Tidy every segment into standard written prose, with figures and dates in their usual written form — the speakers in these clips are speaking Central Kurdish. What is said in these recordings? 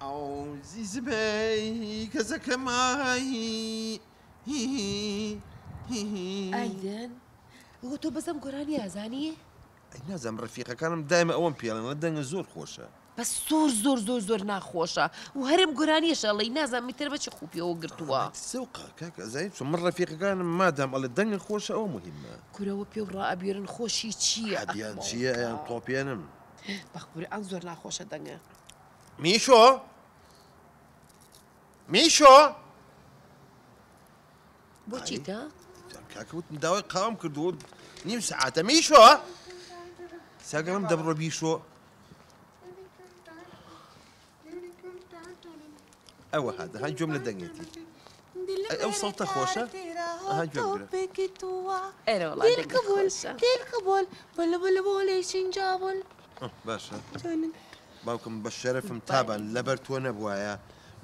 ئەو زیزبەی کەسەکەمایی ئایدن ئەوە تۆ بەس ئەم گۆرانیە ئەزانی؟ ئەی نازانم ڕەفیقەکانم دایمە ئەوەم پێڵێن ئەڵێ دەنگت زۆر خۆشە. بەس زۆر زۆر زۆر زۆر ناخۆشە و هەرم گۆرانیەش ئەڵێی نازانم ئیتر بە چی خوو پێوە گرتووە. زەوقە کاکە ئەزانی چۆن من ڕەفیقەکانم مادام ئەڵێ دەنگت خۆشە ئەوە موهیمە. کورەوە پێو ڕائەبوێرن خۆشی چییە حەدیان چییە ئەیان تۆپێنم. بەقورئان زۆر ناخۆشە دەنگە. میشۆ میشۆ بۆ چیتە؟ کاکە وتم داوای قاوم کردووە نیم سەعاتە میشۆ ساگەڵم دەبڕۆ بیشۆ ئەوە هات ها گوێم لە دەنگێتی ئەو سەوتە خۆشە ها گوێم گرە باشە باوکم بە شەرەفم تابان لەبەر تۆ نەبوایە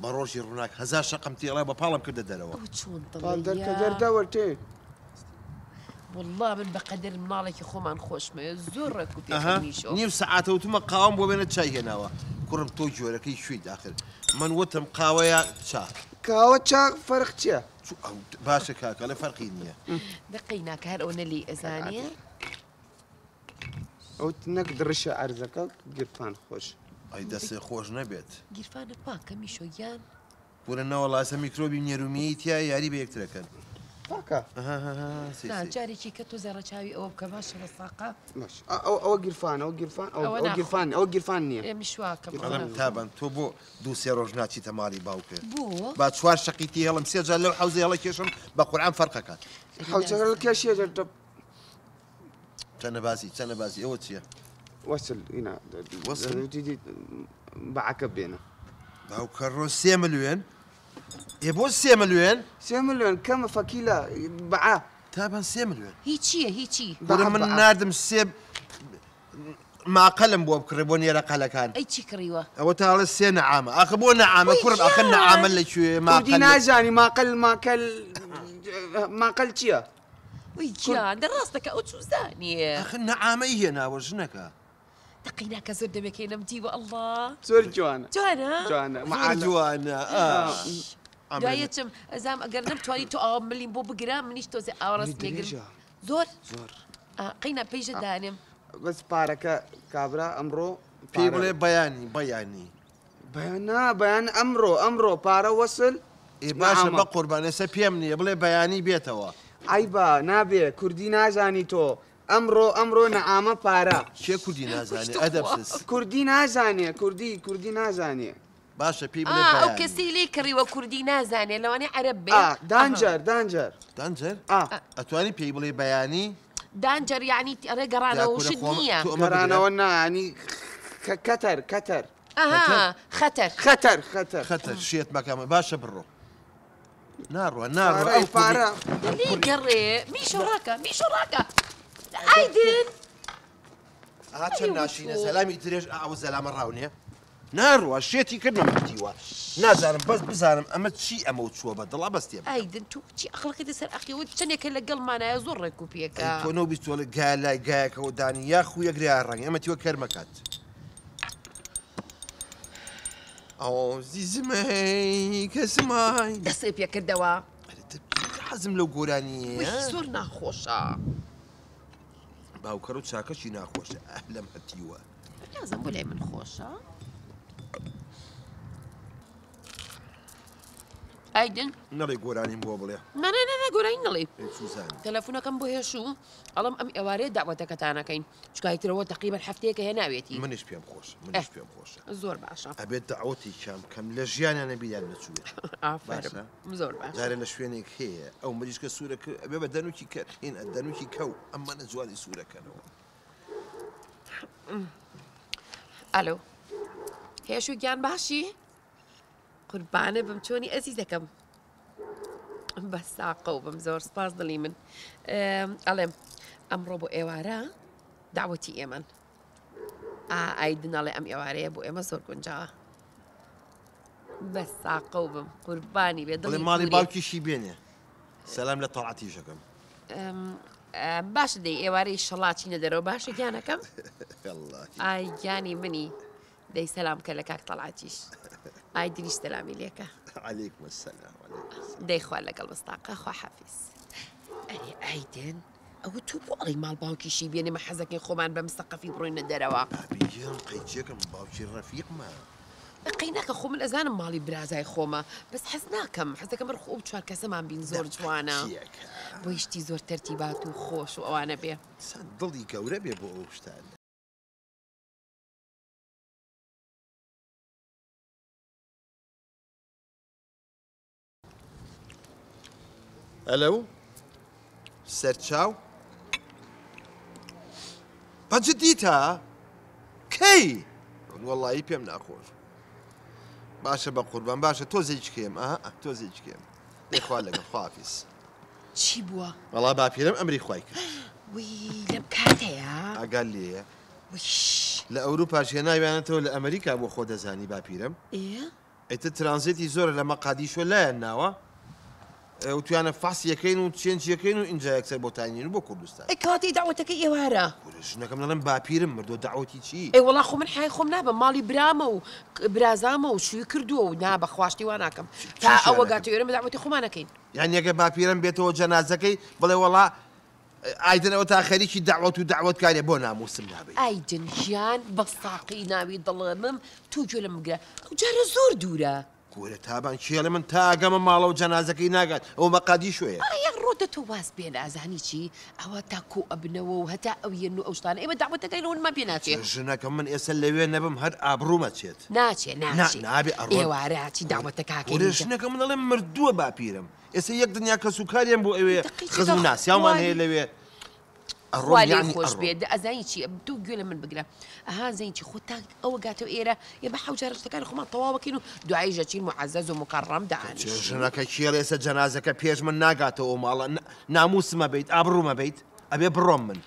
بە ڕۆژی ڕووناک هەزار شەقم تێڵای بە پاڵم کردە دەرەوە. ئەوە چۆن پاڵ دەرکە دڵیە. دەردەوە تێ. وەڵڵا من بەقەدەر مناڵێکی خۆمان خۆشمەوێ زۆر ڕێک و ئەها پێکە میشۆ. نیو سەعاتە وتومە قاوەم بۆ بێنە چای هێناوە کوڕم تۆ گۆرەکەی کوێیت ئاخر من وتم قاوەیە چا. کاوە چا فەرق چیە؟ چو ئەو باشە کاکە ئەڵێ فەرقی نییە. دەقەی ناکە هەر ئەوەنە لێی ئەزانێ. ئەوت نەک دڕشە عەرزەکە گیرفان خۆش. ئەی دەستێ خۆش نەبێت. گیرفانە پاکە میشۆ گیان. کورە نەوەڵا ئێستا میکرۆبی نێرومیی تیایە یاری بە یەکترەکەن. پاکە. نا جارێکی کە تۆزێ ڕەچاوی ئەوە بکە باشە بە ساقە. باش ئەو ئەوە گیرفان ئەو گیرفان ئەو ئەوە ئەو ناخۆم. گیرفان ئەو گیرفان نییە. ئێ میشواکەم ئەوە ئەڵێم ناخۆم. تابان تۆ بۆ دوو سێ ڕۆژ ناچیتە ماڵی باوکت بۆ؟ با چوار شەقی تێهێڵم سێ جار لەو حەوزەی هەڵەکێشم بە قورعان فەرقەکات. حەوزەکە کێشیە چەنە باسی چەنە باسی ئەوە چییە؟ وەسل ئینا وەسل؟ بەعەکە بێنە. باوکە ڕۆ سێ ملیۆن ئێ بۆ سێ ملیۆن؟ سێ ملیۆن کەمە فەکیلە بەعە. تابان سێ ملیۆن. هی چییە هی چی؟ کورە من ناردم سێ ماقەلم بۆ بکڕێ بۆ نێرە قەلەکان. ئەی چی کڕیوە؟ ئەوە تاڵە سێ نەعامە ئاخە بۆ نەعامە کوڕم ئاخە نەعامە لە کوێ کوردی ماقەل نازانی ماقەل ماکەل ماقەل چییە؟ وەی گیان دە ڕاستەکە ئەو چوزانیە. ئاخە نەعامەی هێناوە ژنەکە. دەقەی ناکە زۆر دەمێکەی نەمدیوە ئەڵڵا. زۆر جوانە. جوانە؟ جوانە. زۆر جوانە. دوایە چم ئەزام ئەگەر نەمتوانی تۆ ئاوا ملیم بۆ بگرە منیش تۆزێ ئاوا ڕاست لێگرم. زۆر؟ زۆر. قەینا پێیشە دانێم. بەس پارەکە کابرا ئەمڕۆ پێی بڵێ بەیانی بەیانی. بەیان نا بەیان ئەمڕۆ ئەمڕۆ پارە وەسل. ئێ باشە بە قوربان ئێستا پێم نییە بڵێ بەیانی بێتەوە. عەیبە نابێ کوردی نازانی تۆ ئەمڕۆ ئەمڕۆ نەعامە پارە. کێ کوردی نازانێ ئەدەبسز. کوردی نازانێ کوردی کوردی نازانێ. باشە پێی بڵێ ئا ئەو بەیانی. کەسەی لێی کڕیوە کوردی نازانێ لەوانەیە عەرەب بێ. ئا دانجەر دانجەر. دانجەر؟ ئا. ئەتوانی پێی بڵێ بەیانی؟ دانجەر یەعنی ئەڵێ گەڕانەوە و شت نییە. گەڕانەوە نا یانی کەتەر کەتەر. ئەها خەتەر. خەتەر خەتەر. خەتەر شێت مەکە باشە بڕۆ. ناڕوە ناڕوە ئەو پارە. لێی گەڕێ میشۆ ڕاکە میشۆ ڕاکە. ئایدن. ئا چەند ناشینە زەلامی درێژ ئەو زەلامە ڕاونێ. ناڕوە شێتی کردمە مەتیوە. نازانم بەس بزانم ئەمە چی ئەمە و چووە بە دڵا بەس تێ بکەم. ئایدن تۆ چی ئەقڵەکەی لەسەر ئەقیەوە چەندێکە لەگەڵمانایە زۆر ڕێک و پێکە. ئەی تۆ نەوبیستووە گا لای گایەکەوە دانی یا خوویەک یا ڕەنگ ئەمە تیوە کەرمەکات. ئەو زیزمەی کەسمای. دەستێ پێکردەوە. حەزم لەو گۆرانییە. زۆر ناخۆشە. باوکەر و چاکەشی ناخۆشە ئەه لەم هەتیوە. نازم بۆ لای من خۆشە. ئایدن نەڵێ گۆرانیم بۆ بڵێ. نا نا نا گۆرانی نەڵێ. سوزان. تەلەفۆنەکەم بۆ هێشوو ئەڵم ئەم ئێوارەیە داوەتەکەتانەکەین چکای ترەوە تەقریبەن هەفتەیەکە هێناوێتی. منیش پێم خۆشە منیش پێم خۆشە. زۆر باشە. ئەبێت دەعوەتی کام کەم لە ژیانیان بیریان نەچووێت. ئافەرم زۆر باشە. جارێ لە شوێنێک هەیە ئەو مریشکە سوورەکە ئەبێ بە دەنوکی کەر هین دەنوکی کەو ئەمانە جوانی سوورەکەنەوە. ئەلۆ هێشوو گیان باشی؟ قوربانە بم چۆنی ئەزیزەکەم بە ساقە و بم زۆر سپاس دڵی من ئەڵێم ئەمڕۆ بۆ ئێوارە داوەتی ئێمەن ئایدن ئەڵێ ئەم ئێوارەیە بۆ ئێمە زۆر گونجاوە بە ساقە و بم قوربانی بێ دڵی ماڵی باوکیشی بێنێ سەلام لە تەڵعەتیشەکەم باشە دەی ئێوارەی شەڵاچینە دەرەوە باشە گیانەکەم ئای گیانی منی. دەی سەلام کە لە کاک تەڵعەتیش. ئایدنیش سەلامی لێکە. عەلەیکم السلام عەلەیکم السلام. دەی خوا لەگەڵ بستاقە خواحافیز. ئەرێ ئایدن ئەوە تۆ بۆ ئەڵێی ماڵ باوکیشی بێنێ مە حەزەکەین خۆمان بە مسەقەفی بڕۆینە دەرەوە. بابی گیان قەیچێکم باوکی ڕەفیقمە. قەی ناکە خۆ من ئەزانم ماڵی برازای خۆمە بەس حەز ناکەم حەزەکەم بەر خۆ ئەو چوار کەسەمان بین زۆر جوانە بۆ شتی زۆر تەرتیبات و خۆش و ئەوانە بێ. ئینسان دڵی گەورە بێ بۆ ئەو شتانە. ئەلەو سەرچاو بە جدیتە کەی وەڵایی پێم ناخۆش باشە بە قوربان باشە تۆزێکی کێم ئەها تۆزێکی کێم دەخوا لەگەڵ خوافیز چی بووە؟ وەڵا باپیرم ئەمری خوای کرد وی لەم کاتەیە ئاگال لێیە لە ئەوروپاش هێناویانەتەوە لە ئەمریکا بۆ خۆ دەزانی باپیرم ئیتر ترانزێتی زۆرە لە مەقادیشۆ لایان ناوە وتویانە فەحس یەکەین و change یەکەین و ئینجا یەکسەر بۆ تاینین و بۆ کوردستان. ئەی کەواتە ئی دەعوەتەکەی ئێوارە. کورە ژنەکەم دەڵێم باپیرم مردوە دەعوەتی چی؟ ئەی وەڵا خۆ من حەیای خۆم نابەم ماڵی برامە و برازامە و شوی کردووە و نا بەخوا شتی وا ناکەم تا ئەوە گاتە ئێرە دەعوەتی خۆمان ئەکەین. یانی ئەگەر باپیرم بێتەوە جەنازەکەی بڵێ وەڵا ئایدن ئەوەتا خەریکی دەعوەت و دەعوەتکاریە بۆ ناموسم نابەی. ئایدن گیان بە ساقی ناوی دڵمم تۆ گوێ لەم بگرە ئەو جارە زۆر دوورە. کورە تابان کێڵێ من تا ئەگەمە ماڵەوە جەنازەکەی ناگات ئەوە مەقادیشۆیە. ئایا ڕۆدە تۆ واز بێنە ئەزانی چی ئەوە تا کۆ ئەبنەوە و هەتا ئەو یەن و ئەو شتانە ئێمە دەعوەتەکەین ونمان پێ ناچێ. ژنەکەم من ئێستا لەوێ نەبم هەر ئابڕووم ئەچێت. ناچێ ناچێ نابێ ئەڕۆن. ئێوارە چی دەعوەتەکە کورە ژنەکەم من ئەڵێم مردووە باپیرم. ئێستا یەک دنیا کەس و کاریان بۆ ئەوێ خزم و ناسیاومان هەیە لەوێ ئەڕۆم یانی خۆش بێ ئەزانی چی تۆ گوێ لە من بگرە ئەها زین چی خۆ تا ئەوە گاتەوە ئێرە ئێمە حەوت جار شتەکانی خۆمان تەواوەکەین و دوایی ژەچین معەزەز و مکەڕەم دانیشین. ژنەکە کێڵ ئێستا جەنازەکە پێش من ناگاتەوە ماڵە ناموسمە بیت ئابڕومە بیت ئەبێ بڕۆم من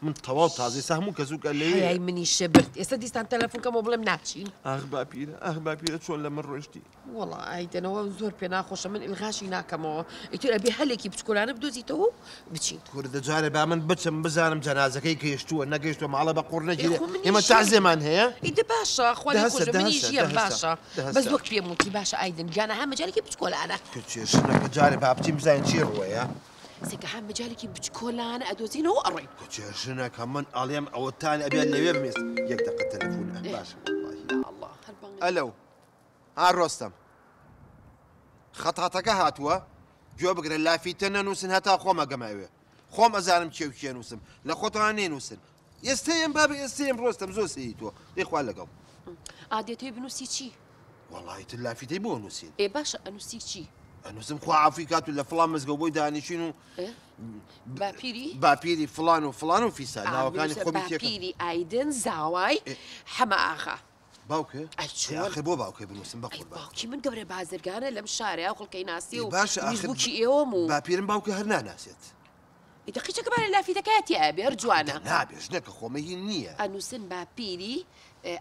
من تەواو تازە ئێستا هەموو کەس و کە لەوێ حەیای منیشە برد ئێستا دیسان تەلەفۆن کەمەوە بڵێم ناچین. ئاخ باپیرە ئاخ باپیرە چۆن لە من ڕۆیشتی. وەڵا ئایدەنەوە زۆر پێ ناخۆشە من ئیلغاشی ناکەمەوە ئیتر ئەبێ هەلێکی بچکۆلانە بدۆزیتەوە و بچین. کورە دە جارێ با من بچم بزانم جەنازەکەی گەیشتووە نەگەیشتووە ماڵە بە قوڕ نەگیرێ ئێمە تەعزێمان هەیە. ئەی دە باشە خوا لێی خۆش بێ منیش یەم باشە بەس وەک پێم وتی باشە ئایدن گیان ئەها مەجالێکی بچکۆلانە. کچێ ژنەکە جارێ با بچین بزانین چی ڕووەیە. سێکە ها مەجالێکی بچکۆلانە ئەدۆزینەوە ئەڕۆین. کچێ ژنەکە من ئەڵێم ئەوەتان ئەبێ لەوێ بم ئێستا یەک دەقە تەلەفۆن باشە وەڵڵاهی. یا ئەڵڵا هەر بانگ. ئەلەو. ها ڕۆستەم خەتاتەکە هاتووە گوێ بگرە لافیتە نەنووسن هەتا خۆم ئەگەمە ئەوێ خۆم ئەزانم کێ و کێ نووسم لە خۆتان نەینووسن ئێستەیەم بابە ئێستەیەم ڕۆستەم زۆر سەیری تۆ دەی خوا لەگەڵ. ئا دێتەوێ بنووسی چی؟ وەڵایی تر لافیتەی بۆ نووسین. ئێ باشە ئەنووسی چی؟ ئەنووسم خوا عەفوی کات و لە فڵان مزگەوت بۆی دانیشین و باپیری؟ باپیری فڵان و فڵان و فیسار ناوەکانی خۆمی تێکەم. باپیری ئایدن زاوای حەمە ئاغا. باوکێ؟ ئەی چۆن؟ ئاخر بۆ باوکێ بنووسم بە قوربان؟ باوکی من گەورە بازرگانە لەم شارەیا و خەڵکەی ناسی و باشە منیش ئاخر بووکی ئێوەم و باپیرم باوکێ هەر ناناسێت. ئیتر قیچەکە با لە لافیتەکەیا تیا ئەبێ هەر جوانە. نابێ ژنەکە خۆمە هی نییە. ئەنووسن باپیری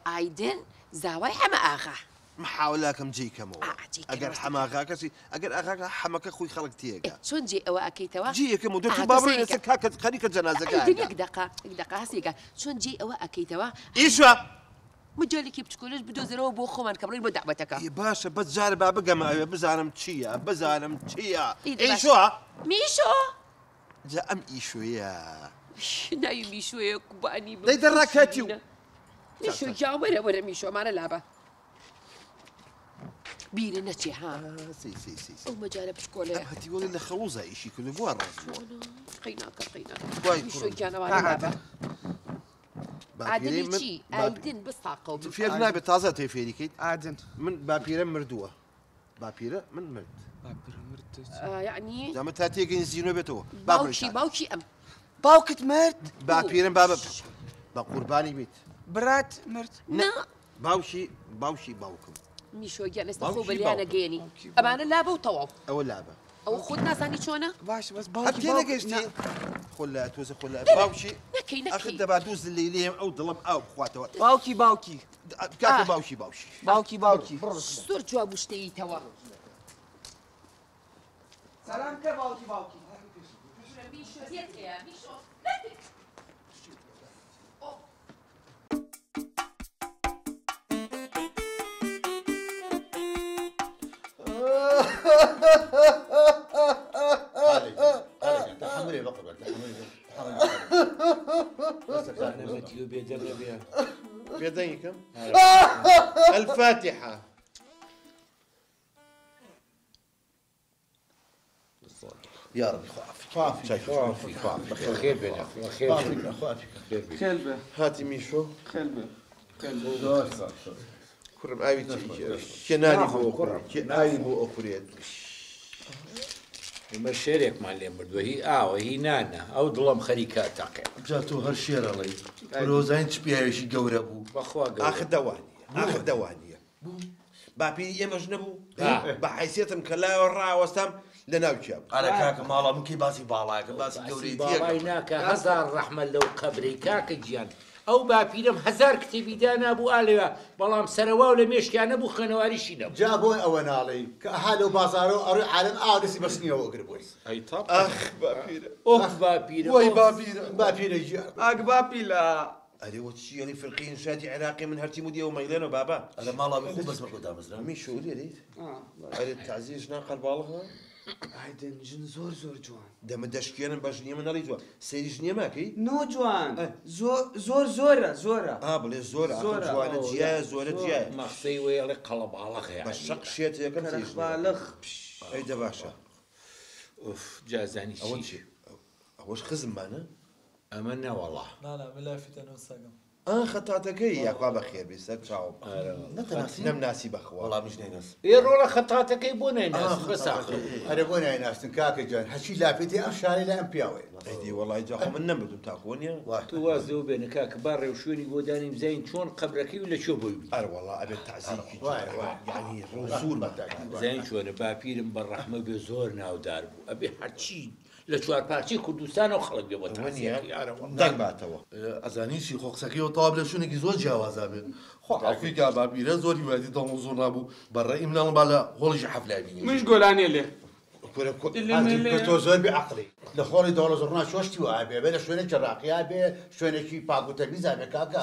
ئایدن زاوای حەمە ئاغا. محاولەکەم جێی کەمەوە. ئا جێی کەرەوە. ئەگەر حەمە ئاغا کەسی ئەگەر ئاغاکە حەمەکە خۆی خەڵک تێگا. چۆن جێی ئەوە ئەکەیتەوە؟ جێی یەکەم و دە ئا تۆ تۆ با بڕۆین سەیری ئێستا کە. کاکە خەریکە جەنازەکە ئایدن ئەگا. یەک دەقە یەک دەقە هەسێکە چۆن جێی ئەوە ئەکەیتەوە؟ ئیشە! مجالێکی بچکۆلەش بدۆزەرەوە بۆ خۆمان کە بڕۆین بۆ دەعوەتەکە. ئێ باشە بەس جارێ با بگەمە ئەوێ بزانم چییە بزانم چییە ئێ دە باشە. ئیشۆ؟ میشۆ! جا ئەم ئیشۆیە. ناوی میشۆیە کوبانی بم دەی دەڕاکەتی و. میشۆ گیان وەرە وەرە میشۆ ئەمانە لابە. بیرە نەچێ ها. سی سی سی سی. ئەو مەجالە بچکۆلەیە. ئەم هەتیوەڵی لە خەڵوزا ئیشی کردو بۆ ڕاست بووە. قەیناکە قەیناکە. وای میشۆ کوڕم. گیان ئەوانە لابە. باپیرەی ئادنی من چی؟ ئایدن بساقەوە بم. فێر نابێت تازە تێ فێری کەیت. ئادن. من باپیرەم مردووە. باپیرە من مرد. باپیرە مرد یعنی جا من تا تێگەین زینۆ بێتەوە. باوکی باوکی ئەم. باوکت مرد؟ باپیرم بابە بە قوربانی بیت. برات مرد؟ نا. باوکی باوکی باوکم. میشۆ گیان ئێستا خۆ باوکی بەلیانە باوکم. گەیەنی. ئەمانە لابە و تەواو. ئەوە لابە. ئەوە خۆت نازانی چۆنە؟ باشە بەس هەر باوکی تێ باوک نەگەیشتی؟ نا. خۆ لا تۆزە خۆ لا باوکی نەکەی ئەخر نەکەی. دەبا دوو زلەی لێم ئەو دڵم ئاو بخواتەوە. باوکی باوکی. کاکە باوکی باوکی. باوکی باوکی. زۆر جواب و شتەیتەوە. سلام کە باوکی باوکی. میشۆ زیێت هەیە میشۆ. دیو بێدەنگ نەبێ. بێدەنگیکەم؟ الفاتحة. يا ربي خوافي خوافي خوافي خير بينا خير خوافي خير بي هاتي ميشو خير بي خير بي كرم آوي كناني بو كناني بو أخريت ئێمە شێرێکمان لێ مردووە هی ئاوە هی نانە ئەو دڵم خەریکە تەقێ. جا تۆ هەر شێر ئەڵێی پرۆزاین چ پیاوێکی گەورە بوو. بەخوا گەورە. ئاخر دەوانیە ئاخر دەوانیە باپیری ئێمەش نەبوو بە حیسیەتم کە لایەوە ڕاوەستام لە ناو کیا بوو. ئەرە کاکە ماڵا من کەی باسی باڵایەکەم باسی گەورەیەتیەکەم. باڵای ناکە هەزار ڕەحمە لەو قەبرەی کاکە گیان. ئەو باپیرم هەزار کتێبی دانابوو ئالەوە بەڵام سەرەواو لە مێشکیان نەبوو خوێنەواریشی نەبوو. جا بۆ ئەوە ناڵێی کە ئەها لەو بازارەوە ئەڕۆی عالەم ئاو دەستی بەسنیەوە ئەگر بۆی. ئەی تاپ. ئاخ باپیرە. ئۆخ باپیرە. وەی باپیرە. باپیرە گیان. ئاک باپیلە. ئەرێ وە چی ئەڵێ فرقی ئینشاتی عێراقی من هەرچی مودیەوە مەیڵێنەوە بابا. ئەرە ماڵا بی خۆ بەس بەخۆ دامەزرا. میشۆ لێرەیت؟ ئەرێ تەعزیش نا قەرباڵغە؟ ئایدن ژن زۆر زۆر جوان. دەمە دەشکێنم بە ژنیە من نەڵی جوان. سەیری ژنیە ماکەی؟ نۆ جوان. زۆر زۆرە زۆرە. ئا بڵێ زۆرە. جوانە جیایە زۆرە جیایە. مەخسەی وەی ئەڵێ قەڵەباڵغ بە شەق شێت یەکەم سەیری ژنیە. قەرەباڵغ. ئەی دە باشە. ئوف جازانی چی؟ ئەوەش خزممانە؟ ئەمە نەوەڵا. نانا من لافیتە نووسەکەم. ئا خەتاتەکەی یاخوا بەخێر بێ سەر چاوم. نەمناسی بەخوا. وەڵا منیش نەیناسم. ئێ ڕۆڵە خەتاتەکەی بۆ نەیناسم بەساخە. ئەرێ بۆ نایناستن کاکە گیان هەرچی لافێتی ئەم شارەی لای ئەم پیاوەیە. ئەیدی وەڵای جا خۆ من نەمردم تاخۆ نییە؟ تۆ واز لەوە بێنە کاکە با ڕێوشوێنی بۆ دانیم بزانین چۆن قەبرەکەی و لەکوێ بۆی بینی. ئەرە وەڵا ئەبێت تەعزیەکی یعنی ڕووسوور زانین چۆنە باپیرم بە ڕەحمە بێ زۆر ناودار بوو ئەبێ هەرچی لە چوار پارچەی کوردستانەوە خەڵک بێ بۆ تەعزیەکەی. دەنگ باتەوە. ئەزانی چی خۆ قسەکەیەوە تەواو لە شوێنێکی زۆر جیاوازا بێت. خۆ ئەفریقا باپیرە زۆر هیوایەتی دەوڵ زۆر نابوو بەڕێی مناڵم با لە هۆڵیشی حەفلای بینی. منیش گۆلانێ لێ. تۆ زۆر بێ عەقڵی لە خۆڵی دەوڵە زۆرنا شۆشتی وایە بێ بێ لە شوێنێکی ڕاقیا بێ شوێنێکی پاک و تەمیزا بێ کاکە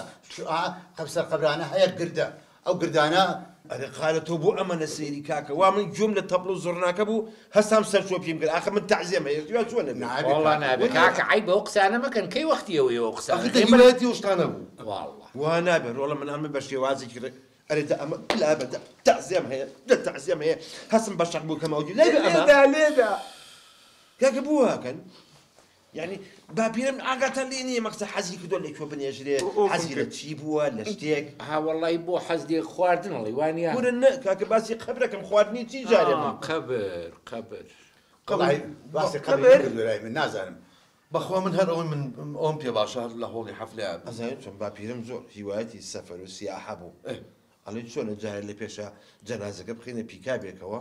سەر قەبرانە هەیە گردە ئەو گردانە. ئەرێ قالە تۆ بۆ ئەمە نەسەیری کاکە وا من گوێم لە تەپڵ و زۆرناکە بوو هەستام سەرچۆپیم کرد ئاخە من تەعزیەم هەیە وا چۆن نەبێ؟ وەڵا نابێ کاکە عەیب ئەو قسانە مەکەن کەی وەختی ئەوەیە ئەو قسانە؟ ئاخر هیوایەتی ئەو شتانە بوو. واڵڵا وا نابێ ڕۆڵە من ئەمە بە شێوازێکی ڕێ ئەرێ دە ئەمە لا بە تەعزیەم هەیە دە تەعزیەم هەیە هەستم بە شەق بوو کەمەوە لای بە ئەمە لێدا لێدا کاکە بوو هاکەن یعنی باپیرم ئاگاتان لێ نییە مەقسە حەزی کردووە لەکوێ بنێژرێ حەزی لە چی بووە لە شتێک. ها وەڵی بۆ حەز لێ خواردن ئەڵێ وانییە؟ کورە نە کاکە باسی قەبرەکەم خواردنی چی جارێ من؟ قەبر قەبر باسی قەبر کردووە لای من نازانم. بەخوا من هەر ئەوەی من ئەوم پێ باشە هەر لە هۆڵی حەفلەیە بم. ئەزانین چۆن باپیرم زۆر هیوایەتی سەفەر و سیاحە بوو. ئەڵێ چۆنە جارێ لە پێشە جەنازەکە بخەینە پیکابێکەوە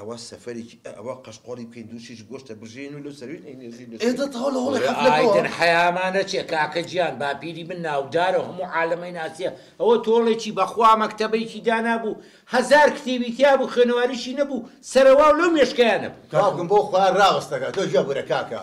ئەوە سەفەرێکی ئەوە قەشقۆڵی بکەین دووشیش گۆشتە بژین و لەو سەروین ئەینێژین لە ئێ دە تەواو لە هۆڵی حەفلەکەوە. ئایدن حەیامانە چێ کاکە گیان باپیری من ناودارە هەموو عالەمەی ناسیە ئەوە تۆڵێکی بەخوا مەکتەبەیەکی دانابوو هەزار کتێبی تیا بوو خوێنەواریشی نەبوو سەرەواو لەو مێشکەیان نەبوو. باوکم بۆ خوار ڕاوەستەکە تۆ گوێ بورە کاکە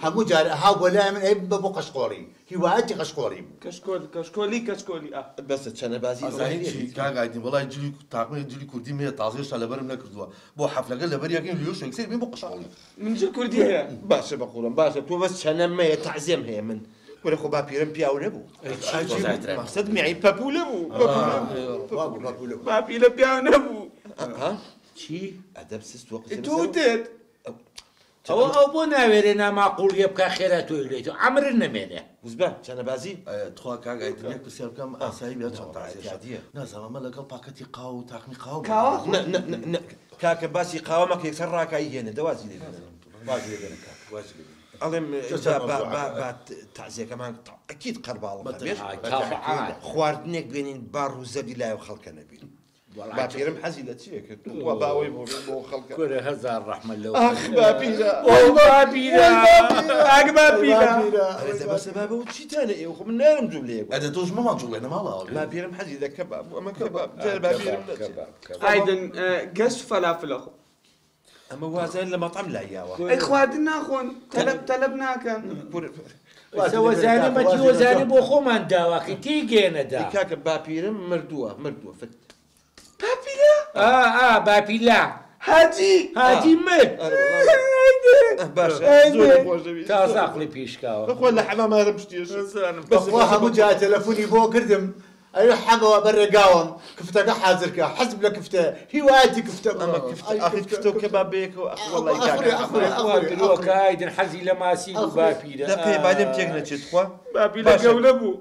هەموو جار هاو بۆ لای من ئەی بە بۆ قەشقۆڵی هیوایەتی قەشقۆڵی بوو. کەشکۆل کەشکۆلی کەشکۆلی ئا. بەسە چەنە بازی ئەزانی چی کاک ئایدین وەڵای جلی تاقمێک جلی کوردیم هەیە تازە هێشتا لەبەرم نەکردووە بۆ حەفلەکە لەبەر یەکەین لێ شوێن سەیر بین بۆ قەشقۆڵی. من جل کوردی هەیە. باشە بەقوڵم باشە تۆ بەس چەنەم هەیە تەعزیەم هەیە من کورە خۆ باپیرم پیاو نەبوو. مەقسەد میعی پەپولە بوو. باپیرە پیاو نەبوو. چی؟ ئەدەب سست وە قسە تۆ وتت. ئەوە ئەو بۆ ناوێرێ ناماقوڵیە بکا خێرا تۆی لێیتەوە عەمرن نەمێنێ. وزبە چەنەبازی؟ تخوا کاک ئایدن یەک پرسیار بکەم ئاسایی بێ چەند تازیە؟ نازانم ئەمە لەگەڵ پاکەتی قاو و تاقمی قاو کاوە؟ کاکە باسی قاوە مەکە یەکسەر ڕاکایی هێنە دە وازی لێ بێنە. وازی لێ بێنە کاکە وازی لێ بێنە. ئەڵێم با تەعزیەکەمان ئەکید قەرباڵغ بێت. خواردنێک بێنین با ڕووزەردی لای خەڵکە نەبین. باپیرم حەزی لە چییە کرد؟ وا باوەی بۆ بۆ خەڵکە. کورە هەزار ڕەحمە لەو. ئاخ باپیرە. ئۆ باپیرە. ئاک باپیرە. ئەرێ دە بەسە بابە و چیتانە ئێوە خۆ من نارم جوڵەیەک. ئەدە تۆش مەمان جوڵێنە ماڵەوە. باپیرم حەزی لە کەباب بوو ئەمە کەباب جار باپیرم نەچێ. ئایدن گەشت فەلافل ئەخۆ. ئەمە وازان لە مەطعم لایاوە. ئەی خواردن ناخۆن تەلەب ناکەن. وەزانە مەتی وەزانە بۆ خۆمان داواکەی تێگەیەنەدا. کاکە باپیرم مردووە مردووە فت. باپیرە؟ ئا باپیلە. هاجی هاجی مرد. باشە تازە عەقڵی پیشکاوە. بەخوا لە حەمامارم شتێش. بەخوا هەموو جار تەلەفۆنی بۆ کردم ئەوێ حەمەوە بە ڕێگاوم کفتەکە حازر کە حەزم لە کفتە هیوایەتی کفتە ئەمە کفتە ئاخر کفتە و کەباب بەیەکەوە ئەخ وەڵای کاکە ئەخورێ ئەخورێ درۆکە ئایدن حەزی لە ماسی بوو باپیرە. دەقەی با لێم تێک نەچێت خوا. باپیرە گەورە بوو.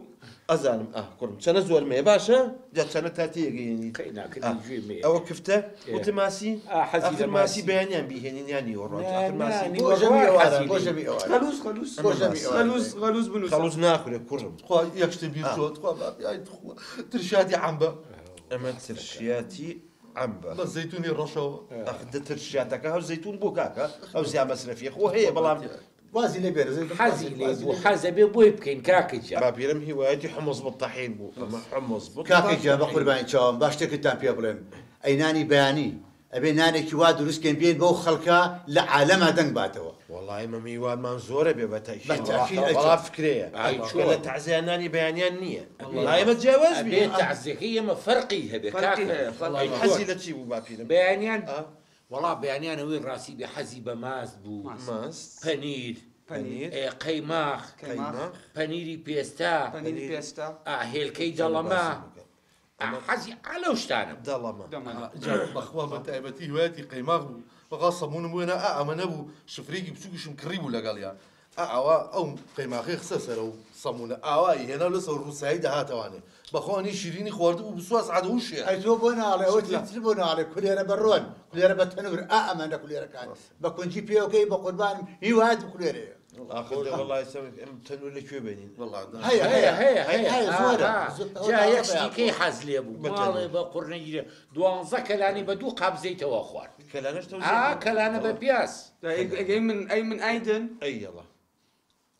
ئەزانم ئاه کوڕم چەنە زۆرم هەیە باشە جا چەنە تا تێگەیەنیت قەی ناکردی گوێ مێ ئەوە کفتە وتم ماسی حەزی ئاخر ماسی بەیانیان بیهێنین یان نیوەڕۆ ئاخر ماسی بۆ ژەمی ئێوارە بۆ ژەمی ئێوارە غەلوز غەلوز بۆ ژەمی ئێوارە غەلوز غەلوز بنووسە خەڵوز ناخورێ کوڕم خوا یەک شتێ بیر چۆ تخوا بابی ئای تخوا ترشیاتی عەمبە ئەمە ترشیاتی عەمبە بە زەیتونی ڕەشەوە ئەخ دە ترشیاتەکە هەر زەیتون بوو کاکە ئەو زیان مەسرەفیە خۆ هەیە بەڵام وازی لێ بێرە حەزی لێ بوو حەزە بێ بۆی بکەین کاکە گیان. باپیرم هیوایەتی حمص بالطحین بوو ئەمە حمص کاکە گیان بە قوربانی چاوم با شتێکتان پێ بڵێم ئەی نانی بەیانی ئەبێ نانێکی وا دروست کەین بێن بەو خەڵکە لە عالەما دەنگ باتەوە. وەڵای ئێمە میوانمان زۆرە بێ بە تەئکید. بە تەئکید ئەی وەڵا فکرەیە. ئەی چونکە لە چۆن؟ تەعزیە نانی بەیانیان نییە. وەڵا ئێمە جیاواز ئەبێ بین. تەعزیەکەی ئێمە فەرقی هەبێ فەرقی کاکە. هەیە، فەرقی ئەی هەیە. حەزی چۆن؟ لە چی بوو باپیرم؟ بەیانیان ئا؟ وەڵا بەیانیان ئەوەی ڕاستی بێ حەزی بە ماست بوو. ماست. پەنیر. پەنیر. ئێ قەیماخ. قەیماخ. پەنیری پێستە. پەنیری پێستە. ئا هێلکەی دەڵەمە. حەزی ئا لەو شتانە بوو. دەڵەمە. جا بەخوا بە تایبەتی هیوایەتی قەیماخ بوو. بەخوا سەمونم بۆ هێنا ئا ئەمە نەبوو شفرێکی بچووکیشم کڕی بوو لەگەڵیا. ئا ئاوا ئەو قەیماخەی خستە سەر ئەو سەمونە ئاوایی هێنا لەسەر ڕووسایی دەهاتەوانێ. بەخوا ئەنی شیرینی خواردبوو بسوا سعات هوشێ. ئەی تۆ بۆ ناڵێ ئەوە تر بۆ ناڵێ کولێرە بە ڕۆن کولێرە بە تەنور ئا ئەمانە کولێرەکان بە کونجی پێوەکەی بە قوربانم هیوایەت کولێرەیە. ئاخر دە وەڵای سەمک ئەم تەنور لە کوێ بێنین؟ هەیە هەیە هەیە هەیە هەیە زۆرە. جا یەک شتیکەی حەز لێ بوو بە تەنور. ماڵێ بە قوڕنەگیرە 12 کەلانی بە دوو قاپ زەیتەوە خوارد. کەلانەش تەوزیع ئا بوو. کەلانە بە پیاز. ئەی من ئەی من ئایدن ئەی یەڵا.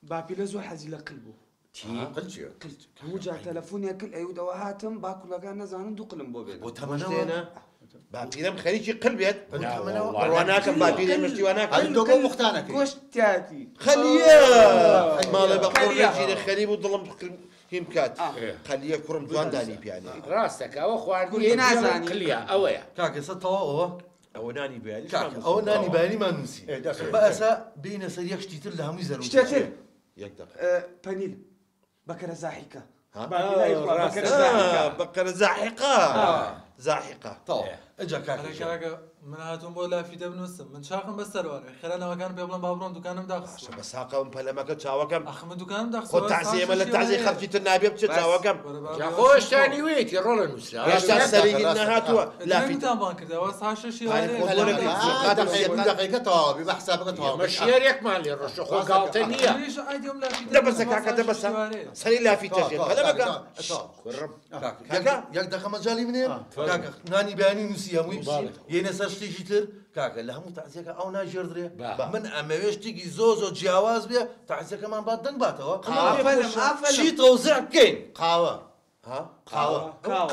باپیرە زۆر حەزی لە قل بوو. چی؟ قل چییە؟ قل هەموو جار تەلەفۆنێک کرد ئەیوت ئەوە هاتم با کوڵەکان نەزانن دوو قلم بۆ بێنن. بۆ تەمەنەوە؟ شتێنە؟ باپیرم خەریکی قل بێت؟ نا، بڕوا ناکەم باپیرێ مشتی وا ناکەم. ئەی تۆ بۆ بوختانەکەی. گۆشت تیاتی. خەلیە! ماڵێ بە قوڕ خەلیە. نەگیرێ خەریب و دڵم هیم کات. خەلیە کوڕم جوان دانی پیانێ. ڕاستەکە ئەوە خواردنی کوردی نازانی. قلیە ئەوەیە. کاکە ئێستا تەواو ئەوە؟ ئەوە نانی بەیانی کاکە ئەوە نانی بەیانیمان نووسی. ئێ، دەست بە ئەسا بینە سەر یەک شتی تر لە هەمووی زەرورتر. شتێتر. یەک دەقە. پەنیر. بەکەرە زاحیکە. ها؟ باپیرای خوا، بەکەرە زاحیکە. بەکەرە زاحیقە. زاحیقە. تەواو. ئەجا کاکە ئەرێ گیان. کاکە من هاتووم بۆ لافیتە بنووسم من چاقم بە سەروانێ خێرا ناوەکان پێ بڵێم با بڕۆم دوکانم داخستووە. بە ساقەم پەلەمەکە چاوەکەم. ئەخ من دوکانم داخستووە. خۆ تەعزیە ئێمە لە تەعزیە خەڵکی تر نابێ بچێت چاوەکەم. جا خۆشتانی وێتی ڕۆڵە نووسرا. هێشتا سەری نەهاتووە لافیتە. لافیتان بان کردەوە سا شەشی پارەی خۆت وەرەگری. دقیقە تەواو بی بە حسابەکە تەواو ئێمە شێرێکمان لێ ڕۆشتە خۆ گاڵتە نییە. دە بەسە کاکە دە بەسە سەری لافیتە ژێر پەلەمەکە. کوڕم. کاکە یەک دەقە مەجالی منێ کاکە نانی بەیانی نووسی هەمووی یێنە سەر شتێکی تر کاکە لە هەموو تەعزیەکە ئەو ناژێردرێ من ئەمەوێ شتێکی زۆ زۆر جیاواز بێ تەعزیەکەمان با دەنگ باتەوە ئافەرم، ئافەرم. چی تەوزیع بکەین؟ قاوە. ها؟ قاوە.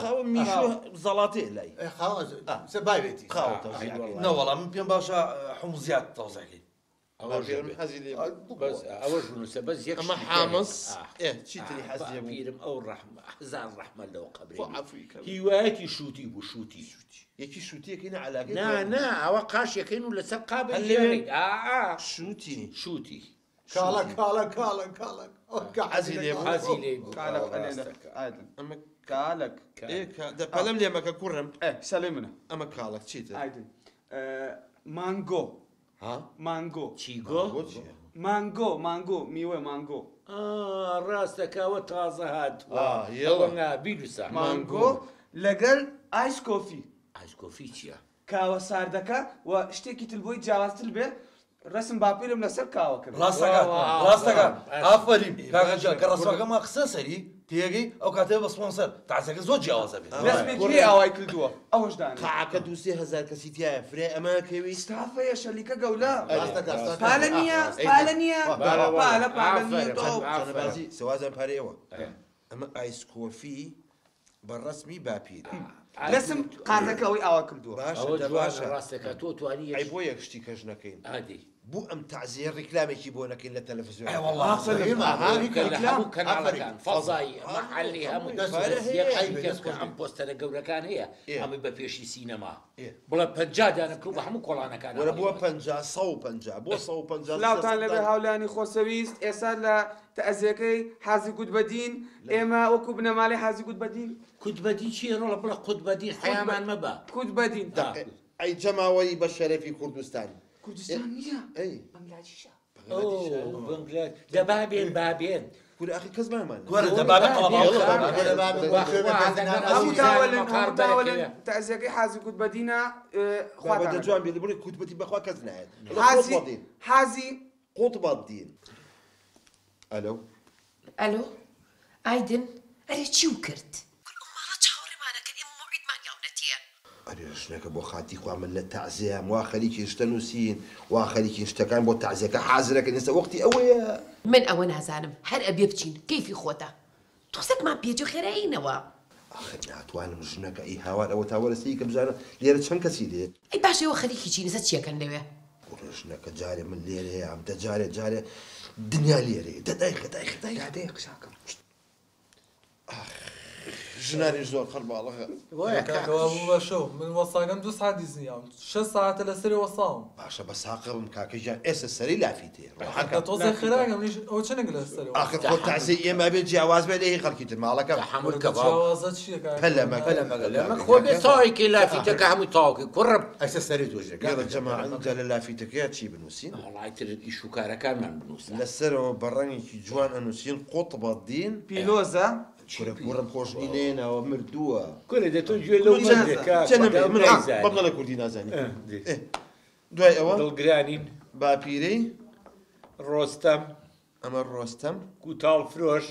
قاوە میشۆ زەڵاتەیە لای. ئێ، قاوە سە باوێتی. قاوە تەوزیع بکەین. نەوەڵا من پێم باشە حموزیات تەوزیعکەین. باپیرم حەزی لێ بوو. بەس ئەوەش بنووسە بەس یەک ئەمە شتی حامص. تر. ئێ، چی تری حەزی لێ بوو؟ باپیرم ئەو ڕەحمە هەزار ڕەحمە لەو قەبرێ. خۆ عەفوی کە. هیوایەتی شووتی بوو شووتی. یەکی شووتیەکەی نە عەلاقەی نا پێ. نا ئەوە قاشێکەین و لەسەر قابێک هەر لەوێ؟ ژێڕین. ئا، ئا. شووتی. شووتی. کاڵە کاڵە کاڵە کاڵە. ئەو کە حەزی لێ بوو. حەزی لێ بوو. کالک ڕاستەکە. ئایدن. ئەمە کالک. ئێ، دە پەلەم لێ مەکە کوڕم. ئێ، سەلێ منە. ئەمە کاڵەک چیتر؟ ئایدن. مانگۆ. ها؟ مانگۆ. چیگۆ؟ مانگۆ چییە؟ مانگۆ، مانگۆ، میوە مانگۆ. ئا، ڕاستەکە ئەوە تازە هاتووە. ئا، یەڵا. ئەوە نا، بینووسە. مانگۆ لەگەڵ ئایس کۆفی. ئایس کۆفی چییە؟ کاوە ساردەکە و شتێکی تر بۆی جیاوازتر بێ ڕسم باپیرم لەسەر کاوە کرد. ڕاستەکە، ڕاستەکە. ئافەرین کاکە گیان، کە ڕسمەکەمان قسە سەری تێگەی ئەو کاتەیە بە سپۆنسەر تەعزیەکە زۆر جیاوازە بێت. ڕسمێکی لێ ئاوای کردووە ئەوەش دانێ. قاعەکە 2-3 هەزار کەسی تایە فرێ ئەمە کەوی ستافەیە شەلیکە گەولە. ڕاستەکە، ڕاستەکە. پالە نییە، پالە نییە، بارە، پالە، پالە نییە. ئافەرم، تۆ. ئافەرم. بازی سەوازان پارەیەوە. ئەمە ئایس کۆفی بە ڕسمی باپیرە. لەسم قازەکە ئەوەی ئاوا کردووە. باشە ئەوە دە جوانە باشە. ڕاستەکە تۆ توانی ئەی بۆ یەک شتی کەش نەکەین. ئادی. بۆ ئەم تەعزیە ڕیکلامێکی بۆ نەکەین لە تەلەڤیزیۆن. ئەی وەڵڵا ئافەرین. ئافەرین. کە لە هەموو ئافەرین. کەناڵەکان فەزایی مەحەلی هەموو دەست بەس خۆش. یەک عەیبە، شتی دەست کە خۆش ئەم بێ. پۆستەرە گەورەکان هەیە ئەمە بە پێشی سینەما ئێ. بڵێ 50 دانە بکەو بە هەموو کۆڵانەکان وەرە بووە 50 150 بۆ 150 سلااوتان لەبێ هاولانی خۆشەویست ئێستا لە تەئەزیەکەی حازی گوتبەدین ئێمە وەکو بنەماڵەی حازی گوتبەدین کوتبەدین چییە ڕۆڵە بڵێ قوتبەدین حەیامان مەبە کوتبەدین ئەی جەماوەری بە شەرەفی کوردستان. کوردستان نییە ئەی بەنگلادیشە. ئەو بەنگلاد دە بابێن بابێن کورە ئاخر کەس مامان وەرە دە بابێ قەڵەباڵغ. وەرە بابێ هەموو تاوەلن هەموو تاوەلن بەرەکەوێ. تەئەزیەکەی حازی گوتبەدینە بابا دە خواتان جوان بێ بڵێ کوتبەتی بەخوا کەس نایەت. حازی حازی قوتبەدین. ئەلۆ ئەلۆ ئایدن ئەرێ چی و کرد؟ ئەو ماڵە چاوەڕێمانەکەن ئێمە مەوعیدمان یاونەتیە. ئەرێ ژنەکە بۆ خاتی خوا من لە تەعزیەم وا خەریکی شتە نووسین وا خەریکی شتەکان بۆ تەعزیەکە حازرەکەن ئێستا وەختی ئەوەیە. من ئەوە نازانم هەر ئەبێ بچین کەیفی خۆتە تۆزێکمان پێجۆ خێرایینەوە. ئاخر ناتوانم ژنەکە ئەی هاوار ئەوە تا وەرە سەیکە بزانە لێرە چەند کەسی لێ. ئەی باشە ئێوە خەریکی چین ئێستا چیەکەن لەوێ؟ کوڕە ژنەکە جارێ من لێرەیە دە جارێ جارێ دنیا لێرەیە دە دایخە دایخە دایخە دادەیە قشاکەم. ژنانیش زۆر قەرباڵغە. وایە کاکەوا بوو بە شەو من وەساکەم 2 ساعت دیزنیام 6 ساعتە لەسەری وەساوم. باشە بە ساقە بم کاکە گیان ئێستا سەری لافی تێ ڕۆحەکە. تۆزێ خێراکەم منیش ئەوە چەندێک لەسەری ئاخر خۆ تەعزیەی ئێمە بێ جیاواز بێ لە هی خەڵکی تر ماڵەکەم. تەحەمول کە باو. جیاوازە چییە کاکە؟ پەلەمەکە. پەلەمەکە. لەمە خۆ بێ تاوێکی لافیتەکە هەموو تاوکەی کوڕم. ئەستا سەری توژێ. یاڵە جەماعە ئینجا لە لافیتەکەیا چی بنووسین؟ وەڵای تر ئیش و کارەکانمان بنووسە. لەسەرەوە بە ڕەنگێکی جوان ئەنووسین قوتبەدین. پیلۆزە. کورە کوڕم خۆشنی نێناوە مردووە. کورە دە تۆ گوێ لەو مەردێ کاکە. چەنە من نەیزانی. بەڵێ کوردی نازانی. دێ. ئێ، دوای ئەوە دڵگرانین. باپیرەی ڕۆستەم. ئەمە ڕۆستەم. کوتاڵ فرۆش.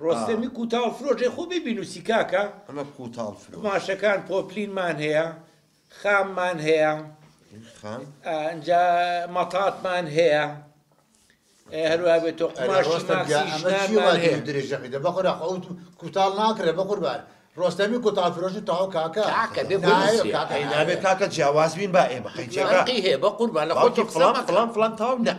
ڕۆستەمی کوتاڵ فرۆشێ خۆ بێ بینوسی کاکە. ئەمە کوتاڵ فرۆش. قوماشەکان پۆپلینمان هەیە، خاممان هەیە، خام. ئەنجا مەتاتمان هەیە. هەروە بێت تۆ قوماشی ڕۆستەم گیان، ماکسی ئەمە چی ژنانمان وا هەیە. درێژەکەی دە بەخۆرا خۆ ئەو کوتاڵ ناکرێ بەقوربان. ڕۆستەمی کوتاڵ فرۆشی تەواو کاکە. کاکە بێ نایە، بنووسێ. کاکە، ئەی نابێ کاکە جیاواز بین با ئێمە قەیچەکە. فەرقی هەیە بە قوربان لە خۆ باوکی تۆ قسە فڵان مەکە. فڵان فڵان تەواو نا.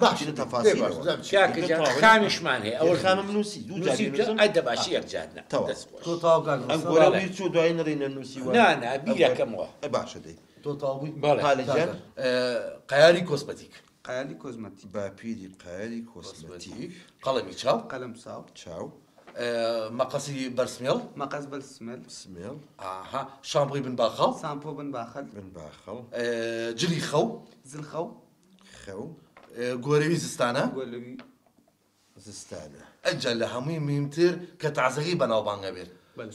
باش، بچینە دێ تەفاسیلەوە. باش، بزانم چی. کاکە جان، خامیشمان هەیە. ئەوەش خامم نووسی، دوو جار نووسی، بنووسم. ئەی دە باشی یەک جار نا. تەواو. دەست خۆش. تۆ تەواو کاک ئەم ڕۆستەم. گۆرە بیر چوو دوای نەڕی نەنووسی وە. نا، نا، بیرەکەمەوە. ئە باشە دەی. تۆ تەواو بووی؟ بەڵێ. پالە گیان. قەیاری کۆسمەتیک. قەیالی کۆزمەتیک. باپیری قەیاری کۆسمەتیک. قەڵەمی چاو. قەلەم چاو. چاو. مەقەسی بەرسمێڵ. مەقەس بەرسمێڵ. سمێڵ. ئاها، شامپۆی بن باخەڵ. سامپۆ بن باخەڵ. بن باخەڵ. جلی خەو. زل خەو. خەو. گۆرەوی زستانە. گۆرەوی زستانە. ئەجا لە هەمووی مهمتر کە تازەکەی بەناوبانگە بێت.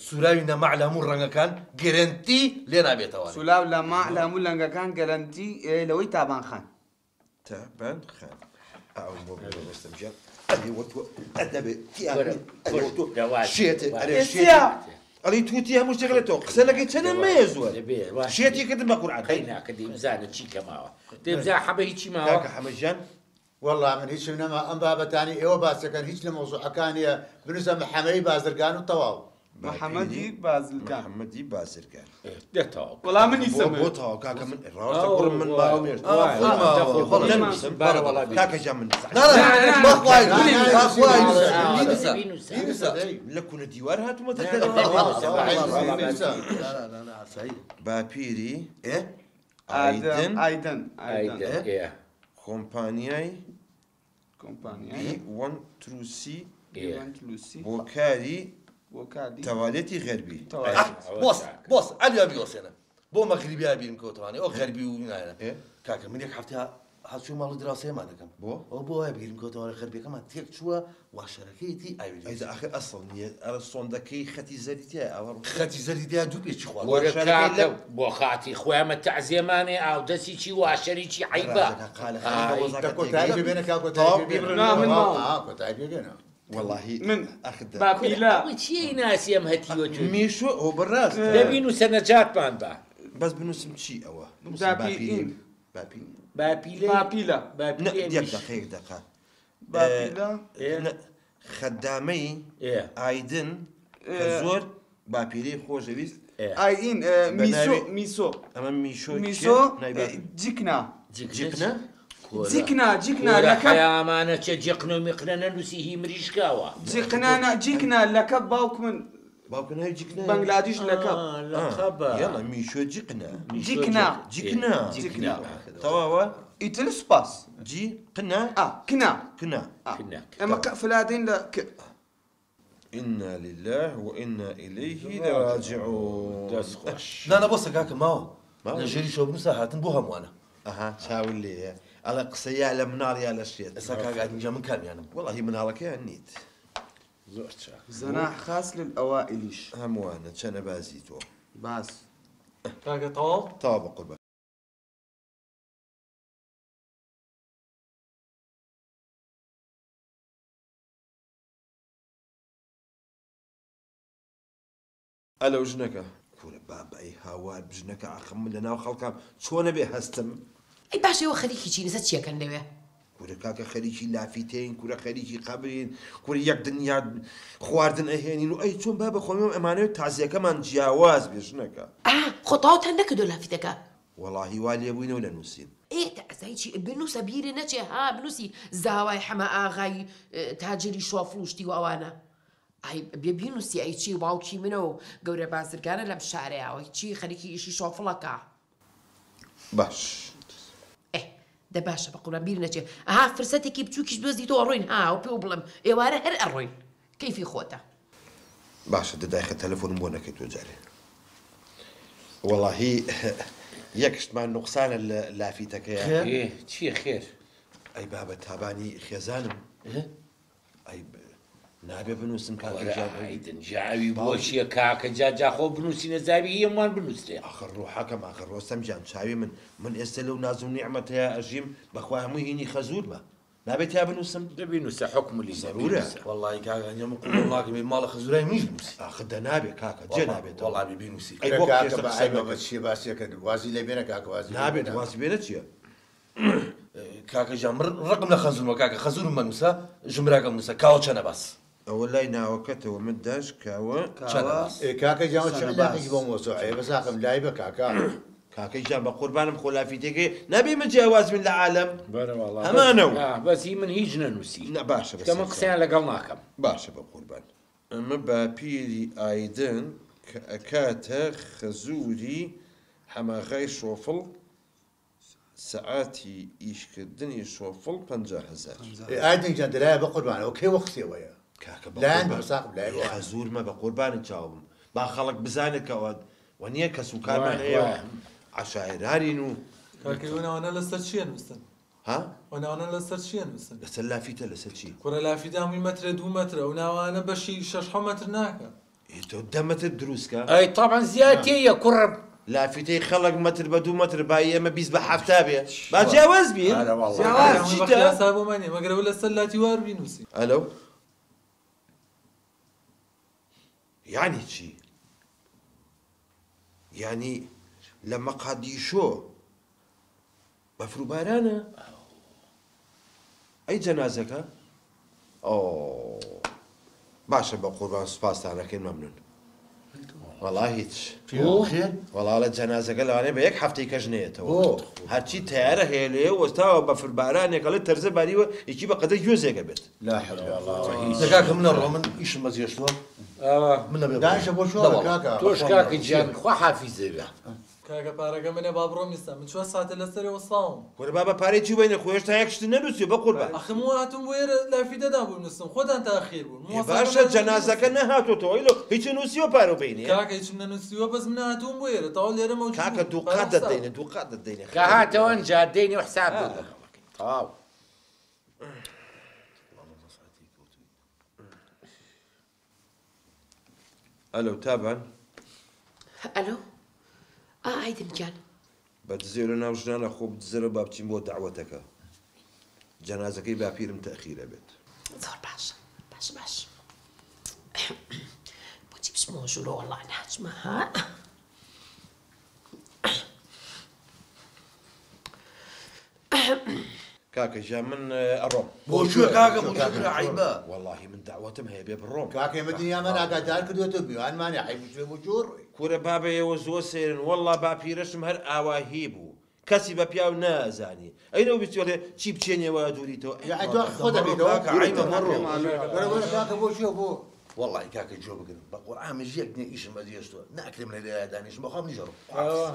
سوراوی نەماع لە هەموو ڕەنگەکان گەرەنتی لێ نابێتەوە. سولاو لەماع لە هەموو لەنگەکان گەرەنتی لەوەی تابانخان. تابان خان. ئەو بۆ بەستم گیان. ئەرێ وە تۆ ئەدەبێ تیا وەرە، ئەرێ وە تۆ دەواز. شێتێ، ئەرێ ئێستا. شێتێ. ئەڵێ تووتی هەموو شتێک لە تۆ قسە لەگەی چەنە مەیە زۆر. دەبێ، وای. شێتی کردن بە قورئان. قەی ناکە، دەیبزانە چی کەماوە. دەیبزانە حەمە هیچی ماوە؟ کاکە حەمە گیان. وەڵڵا من هیچم نەما ئەم بابەتانی ئێوە باسەکەن هیچ لە مەوزوعەکانیە بنووسە محەممەدی بازرگان و تەواو. محەممەدی بازرگان. محەممەدی بازرگان. دە تەواو. وەڵا منی سەمێ. بۆ تەواو کاکە من ڕاستە کوڕم من ماوە مێشت. وای. خۆی ماوە. دە خۆی نەنووسم. بارە وەڵا بینووسم. کاکە گیان من نا، نا، نا، نا، بەخوای، نا، نا، بەخوای، نا، بینووسە. بینووسە. بینووسە. لە کونە دیوار هاتوومەتە نا، دەرەوە. نا، بینووسە. بینووسە. نا، نا، نا، نا، ئاسایی. باپیری ئێ؟ ئایدن ئایدن. ئایدن. ئایدن، ئێ. کۆمپانیای کۆمپانیای بی وەن تروسی ئێ. وان تلوسی بۆ کاری بۆ کاری تەوالێتی غەربی. تەوالێت. بۆس، بۆس، ئەلیا بیۆسێنە. بۆ مەغریبیا بیرم کەوتوانێ، ئەو غەربی و نایە. ئێ؟ کاکە من یەک هەفتە هاتووی ماڵی دراوسێمان دەکەم. بۆ؟ ئەو بۆ وایە بیرم کەوتوانێ غەربیەکەمان تێک چووە، واشەرەکەیەتی ئاوی لێ. ئەی ئاخر ئەسڵ نییە، ئەرە سۆندەکەی خەتی زەری تایە، ئەوە ڕوو. خەتی زەری تایە دوو پێچی خوارد. وەرە واشەرەکەی کاکە، لە- بۆ خاتی خۆیانمە تەعزیەمانێ، ئاو دەستی چی، واشەری چی، عەیبە. ڕازەکە قالە خەریکە ئای. وەزاکە دە کۆتایی تێگەی. ببێنە، کا کۆتایی تەواو ببێنە. بیبڕن. نا، من ماوم. ئا، کۆتایی ببێنە. وەڵاهی من ئاخر دە- باپیلە. ئەوە چیەی ناسی ئەم هەتیوە توی؟ میشۆ، ئەو بەڕاست. دەبینووسە نەجاتمان بە. بەس بنووسم چی ئەوە؟ بنووسم باپیرین. باپیرین. باپیلە. باپیلە. باپیلە. نە، یەک دقە، یەک دقە. باپیلە. نە، خەدامەی ئێ. ئایدن کە ئێ. زۆر باپیرەی خۆشەویست. ئای ئین میسۆ میسۆ. ئەمە میشۆ میسۆ جیکنا. جیکنا؟ جیکنا جیکنا لەکە ئەمانە چێ جیقنە و میقنە نەنووسی هی مریشکاوە. جیقنا نا جیکنا لەکە باوک من باوکە ناوی جیکنا بەنگلادیش لەکە. لەقەبە. یاڵا میشۆ جیقنا. جیکنا. جیکنا. جیکنا. تەواوە؟ ئیتر سوپاس. جی قنا؟ کنا. کنا. ئەمە فلادین لە ک. إنا لله وإنا إليه لراجعون. دەست خۆش. نا نا بۆسە کاکە ماوە. لە ژێری شەو بنووسە هاتن بۆ هەمووانە. ئەها چاول لێیە. ئەڵێ قسە یا لە مناڵ یا لە شێت. ئێستا کاک ئاینجا من کامیانم؟ وەڵاهی مناڵەکەیان نیت. زۆر چاک. زەناح خاس للئەوائلیش. هەمووانە چەنە بازی تۆ. باس. کاکە تەواو؟ تەواو بە قوربان. ئەلەو ژنەکە. کورە بابە ئەی هاوار بژنەکە ئاخم من لەناو خەڵکام چۆنە بێ هەستم؟ ئەی باشە ئێوە خەریکی چین ئێستا چیەکەن لەوێ؟ کورە کاکە خەریکی لافیتەین، کورە خەریکی قەبرین، کورە یەک دنیا خواردن ئەهێنین و ئەی چۆن بابە خۆم ئەمانەوێت تازیەکەمان جیاواز بێ ژنەکە. ئا خۆ تەواوتان نەکردووە لافیتەکە؟ وەڵاهی وا لێبووینەوە لە نووسین. ئێ تەعزای چی بنووسە بیرێ نەچێ ها بنووسی زاوای حەمە ئاغای تاجری شۆفڵ و شتی و ئەوانە. ئای بێ بینووسی ئەی چی باوکی منە و گەورە بازرگانە لەم شارەیەوە چی خەریکی ئیشی شۆفڵەکە. باش. ئێ دە باشە بە قوربان بیر نەچێ. ئەها فرسەتێکی بچووکیش بدۆزیتەوە ئەڕۆین ها و پێو بڵێم ئێوارە هەر ئەڕۆین کەیفی خۆتە. باشە دە دایخە تەلەفۆنم بۆ نەکەی تۆ جارێ. وەڵاهی یەک شتمان نوقسانە لە لافیتەکەیە. خێر؟ چییە خێر؟ ئەی بابە تابانی خێزانم. ئەی نابێ بنووسم کاکە گیان. ئایدن جاوی بۆ چییە کاکە جا جا خۆ بنووسینە زاوی هەمووان بنووسرێ. ئاخر ڕوحەکەم ئاخر ڕۆستەم گیان چاوی من من ئێستا لەو ناز و نیعمەتەیە ئەژیم بەخوا هەمووی هینی خەزوورمە نابێت یا بنووسم؟ دەبینووسە حوکم لی زەرورە. وەڵڵاهی کاکە ئەنجا من قبوڵ ناکەم ماڵە خەزوورای منیش بنووسی. ئاخر دە نابێ کاکە جێ نابێتەوە. وەڵڵاهی بینووسی. ئەی بۆ کاکە پێشتر بە قسەی عەیبە نەکرد. بە چییە باسیەکەن وازی لێ بێنە کاکە وازی لێ نابێت بێنە. وازی بێنە چییە؟ کاکە گیان من ڕقم لە خەزوورمە کاکە خەزوورم مەنووسە ژمراکەم نووسە کاوە چەنە باس. ئەوە لای ناوەکەتەوە من داش کاوە چەنە باس. کاکە گیان چ چەنە علاقێکی باس. بۆ مۆزوعەیە بەساقم لای بە کاکە. کاکە گیان بە قوربانم خۆ لافیتەکەی نابێ من جیاواز بین لە عالەم. بەرە وەڵا. هەمانە و. بەس هی من هیچ نەنووسی. نا باشە بەس کە من قسەیان لەگەڵ ناکەم. باشە بە قوربان. ئەمە باپیری ئایدن کە ئەکاتە خەزووری حەماغای شۆفڵ سەعاتی ئیشکردنی شۆفڵ 50,000. ئایدن گیان دەلایە بە قوربانەوە کەی وەختیەوەیە؟ کاکە بە لایەن قوربان. بەساقم لای بە. خەزوورمە بە قوربانی چاوم با خەڵک بزانێت کەەوە وە نییە کەس و کارمان هەیە و عەشایرارین و کاکە ئەو ناوانە لەسەر چییە نووسن؟ ها؟ ئەو ناوانە لەسەر چییە نووسن؟ لەسەر لافیتە لەسەر چی؟ کوڕە لافیتە هەمووی مەترە 2 مەترە ئەو ناوانە بەشی 6 مەتر ناکە. ئێ تۆ 10 مەتر دروستکە؟ ئەی طبعا زیاتیە کوڕم. لافیتەی خەڵک مەتر بە 2 مەتر بای ئێمە 20 بە 70 بێ. با جیاواز بین؟ ئارە وەڵڵا. جیاواز. چیتە؟ یاسا بۆمان نییە مەگەر ئەوە لەسەر لاتی وار بینووسی. ئەلو یعنی چی؟ یعنی لە مەقادیشۆ بەفروبارانە؟ ئەی جەنازەکە؟ ئۆ باشە بە قوربان سوپاستانەکەین مەمنون. وەڵا هیچ. خێر؟ وەڵا لە جەنازەکە لەوانەیە بە یەک هەفتەی کەش نەیەتەوە. بۆ؟ هەرچی تەیارە هەیە لێ وەستاوە بەفربارانێک ئەڵێ تەرزە باریوە یەکی بە قەدەر گوێزێکە بێت. لا حول ولا قوة. دە کاکە منە ڕۆ من ئیشم بەجێشتووە. من نەبێ دانیشە بۆ چۆڵە کاکە. تۆش کاکە گیان خوا حافیزە بێ. کاکە پارەکە منە با بڕۆم ئێستا من 4 ساعتە لەسەرەوە ساوم. کورە بابە پارەی چی بینە خۆ هێشتا یەک شت نەنووسیوە بە قوربان. ئەخ من هاتوم بۆ ئێرە لافیتەدا بوو نووسم خۆتان تاخیر بوون. باشە جەنازەکە نەهاتۆتەوە ئەیلۆ هیچ نووسیوە پارە بینێ؟ کاکە هیچم نەنووسیوە بەس من هاتوم بۆ ئێرە تەواو لێرە مەوجود کاکە بوو. دوو قات پارە حساب. دەدەینێ دوو قات دەدەینێ. کە هاتەوە ئەنجا دەینێ و حساب بۆ دەکەم. تەواو. ئەلو تابان. ئەلو ئا ئایدن گیان. بە دزێ لە ناو ژنانە خۆ بدزێرە با بچین بۆ داوەتەکە. جەنازەکەی باپیرم تەخیرە بێت. زۆر باشە باشە باش. بۆچی بچمەوە ژوورە وەڵا ناچمە ها؟ کاکە گیان من ئەڕۆم. بۆ کوێ کاکە بۆ کوێ برا عەیبە. وەڵاهی من دەعوەتم هەیە بێ بڕۆم. کاکە ئێمە دنیامان ئاگادار کردوەتەوە میوانمانە عەیب کوێ بۆ کوێ ڕۆی. کورە بابە ئێوە زۆر سەیرن وەڵا باپیرەشم هەر ئاواهی بوو کەسی بە پیاو نەئەزانی ئەی نەو بیست ئەڵێ چی بچێنێ وا دووریتەوە ئەی ئەی تۆ خۆت ئەبیتەوە کاکە عەیبە مەڕۆ. وەرە وەرە کاکە بۆ کوێ بۆ. وەڵاهی کاکە گوێ بگرن بە قورعان منیش یەک دنێ ئیشم بەجێهێشتوە ناکرێ من لێرە دانیشم بەخوا منیش ئەڕۆم.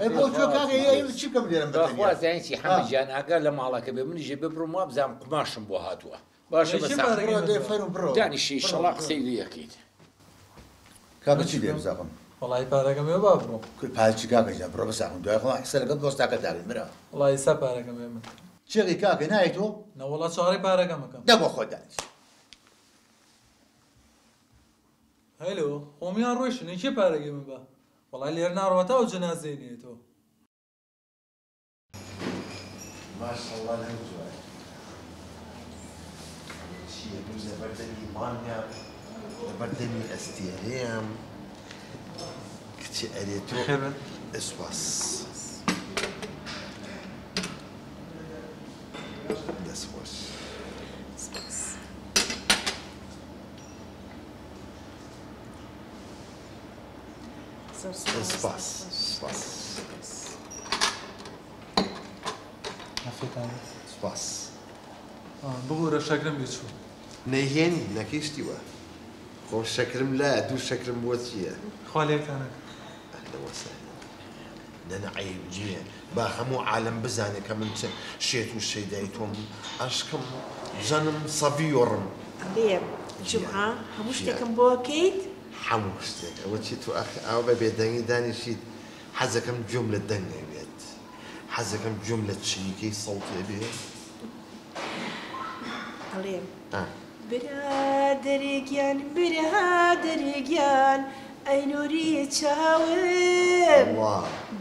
ئەی بۆ کوێ کاکە ئەی چی بکەم لێرەم بە تەنیا. بەخوا زانی چی حەمە گیان ئاگا لە ماڵەکە بێ منیش ئەبێ بڕۆم وابزانم قوماشم بۆ هاتووە باشە بە ساغ بڕۆ دەی فەرموو بڕۆ. دانیشە ئیشەڵا قسەی لێ ئەکەیت. کاکە چی لێ بزاقم. وەڵاهی پارەکەم ئێوە با بڕۆم. کورە پارە چی کاکە گیان بڕۆ بەساغم دوای خۆمان حسە لەگەڵ دۆستاکە داگرین برا. وەڵاهی ئیستا پارەکەم ئێ من. چێکی کاکە نایەی تۆ؟ نەوەڵا چاوەڕێی پارەکەم ئەکەم. دە بۆ خۆت دانیش. هەلۆ خۆمیان ڕۆیشتن ئەی کێ پارەکەی من با؟ وەڵای لێرە ناڕۆ هەتا ئەو جەنازەیە نەیەتەوە. ماشەڵڵا لەو جوانە. چییە من لەبەر دەمی مانگام لەبەر دەمی ئەستێرەیەم کچێ ئەرێ تۆ سوپاس دەست خۆش. سپاس سپاس سپاس. ببورە شەکرم بیر چوو. نەیهێنی نەکەی شتی وا. خۆ شەکرم لایە دوو شەکرم بۆ چییە؟ خوا لێتان نەکا. اهلا وسهلا نەنە عەیب نییە با هەموو عالەم بزانێ کە من چ شێت و شەیدای تۆم عەشقم جەنم سەڤیۆڕم. ئەڵێم جومعە هەموو شتێکم بۆ ئەکەیت؟ هەموو شتێک ئەوە چی تۆ ئاخ ئاوا بە بێدەنگی دانیشیت حەزەکەم گوێم لە دەنگێ بێت حەزەکەم گوێم لە چریکەی سەوتێ بێ. ئەڵێم برادەرێ گیان برادەرێ گیان ئەی نوری چاوم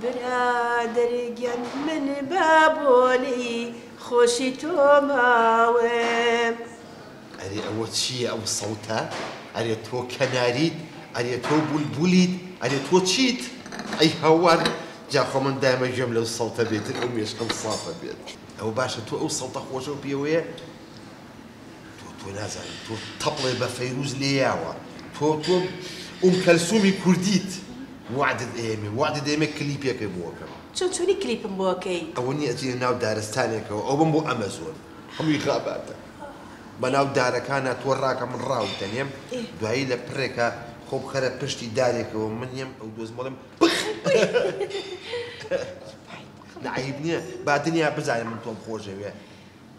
برادەرێ گیان من بە بۆنەی خۆشی تۆ ماوم. ئەرێ ئەوە چییە ئەو سەوتە؟ ئەرێ تۆ کەناریت؟ ئەرێ تۆ بولبولیت؟ ئەرێ تۆ چیت؟ ئەی هاوار جا خۆ من دایمە گوێم لەو سەوتە بێتر ئەو مێشکم سافە بێت. ئەوە باشە تۆ ئەو سەوتە خۆشەو پێوەیە تۆ تۆ نازانی تۆ تەپڵێ بە فەیروز لێیاوە تۆ تۆ ئوم کەلسومی کوردیت وەعدت ئەیەمێ وەعدت ئەیەمێ کلیپێکت بۆ ئەکەم. چۆن چۆنی کلیپم بۆ ئەکەی؟ ئەوە نیە ئەچینە ناو دارستانێکەوە ئەوبەم بۆ ئەمەزۆن هەمووی غاباتە بەناو دارەکانا تۆ ڕاکە من ڕاوت دەنێم دوایی لە پڕێکا خۆ بخەرە پشتی دارێکەوە من یەم ئەو دۆزم ئەڵێم پخ نە عەیب نیە با دنیا بزانێ من تۆم خۆشەوێ.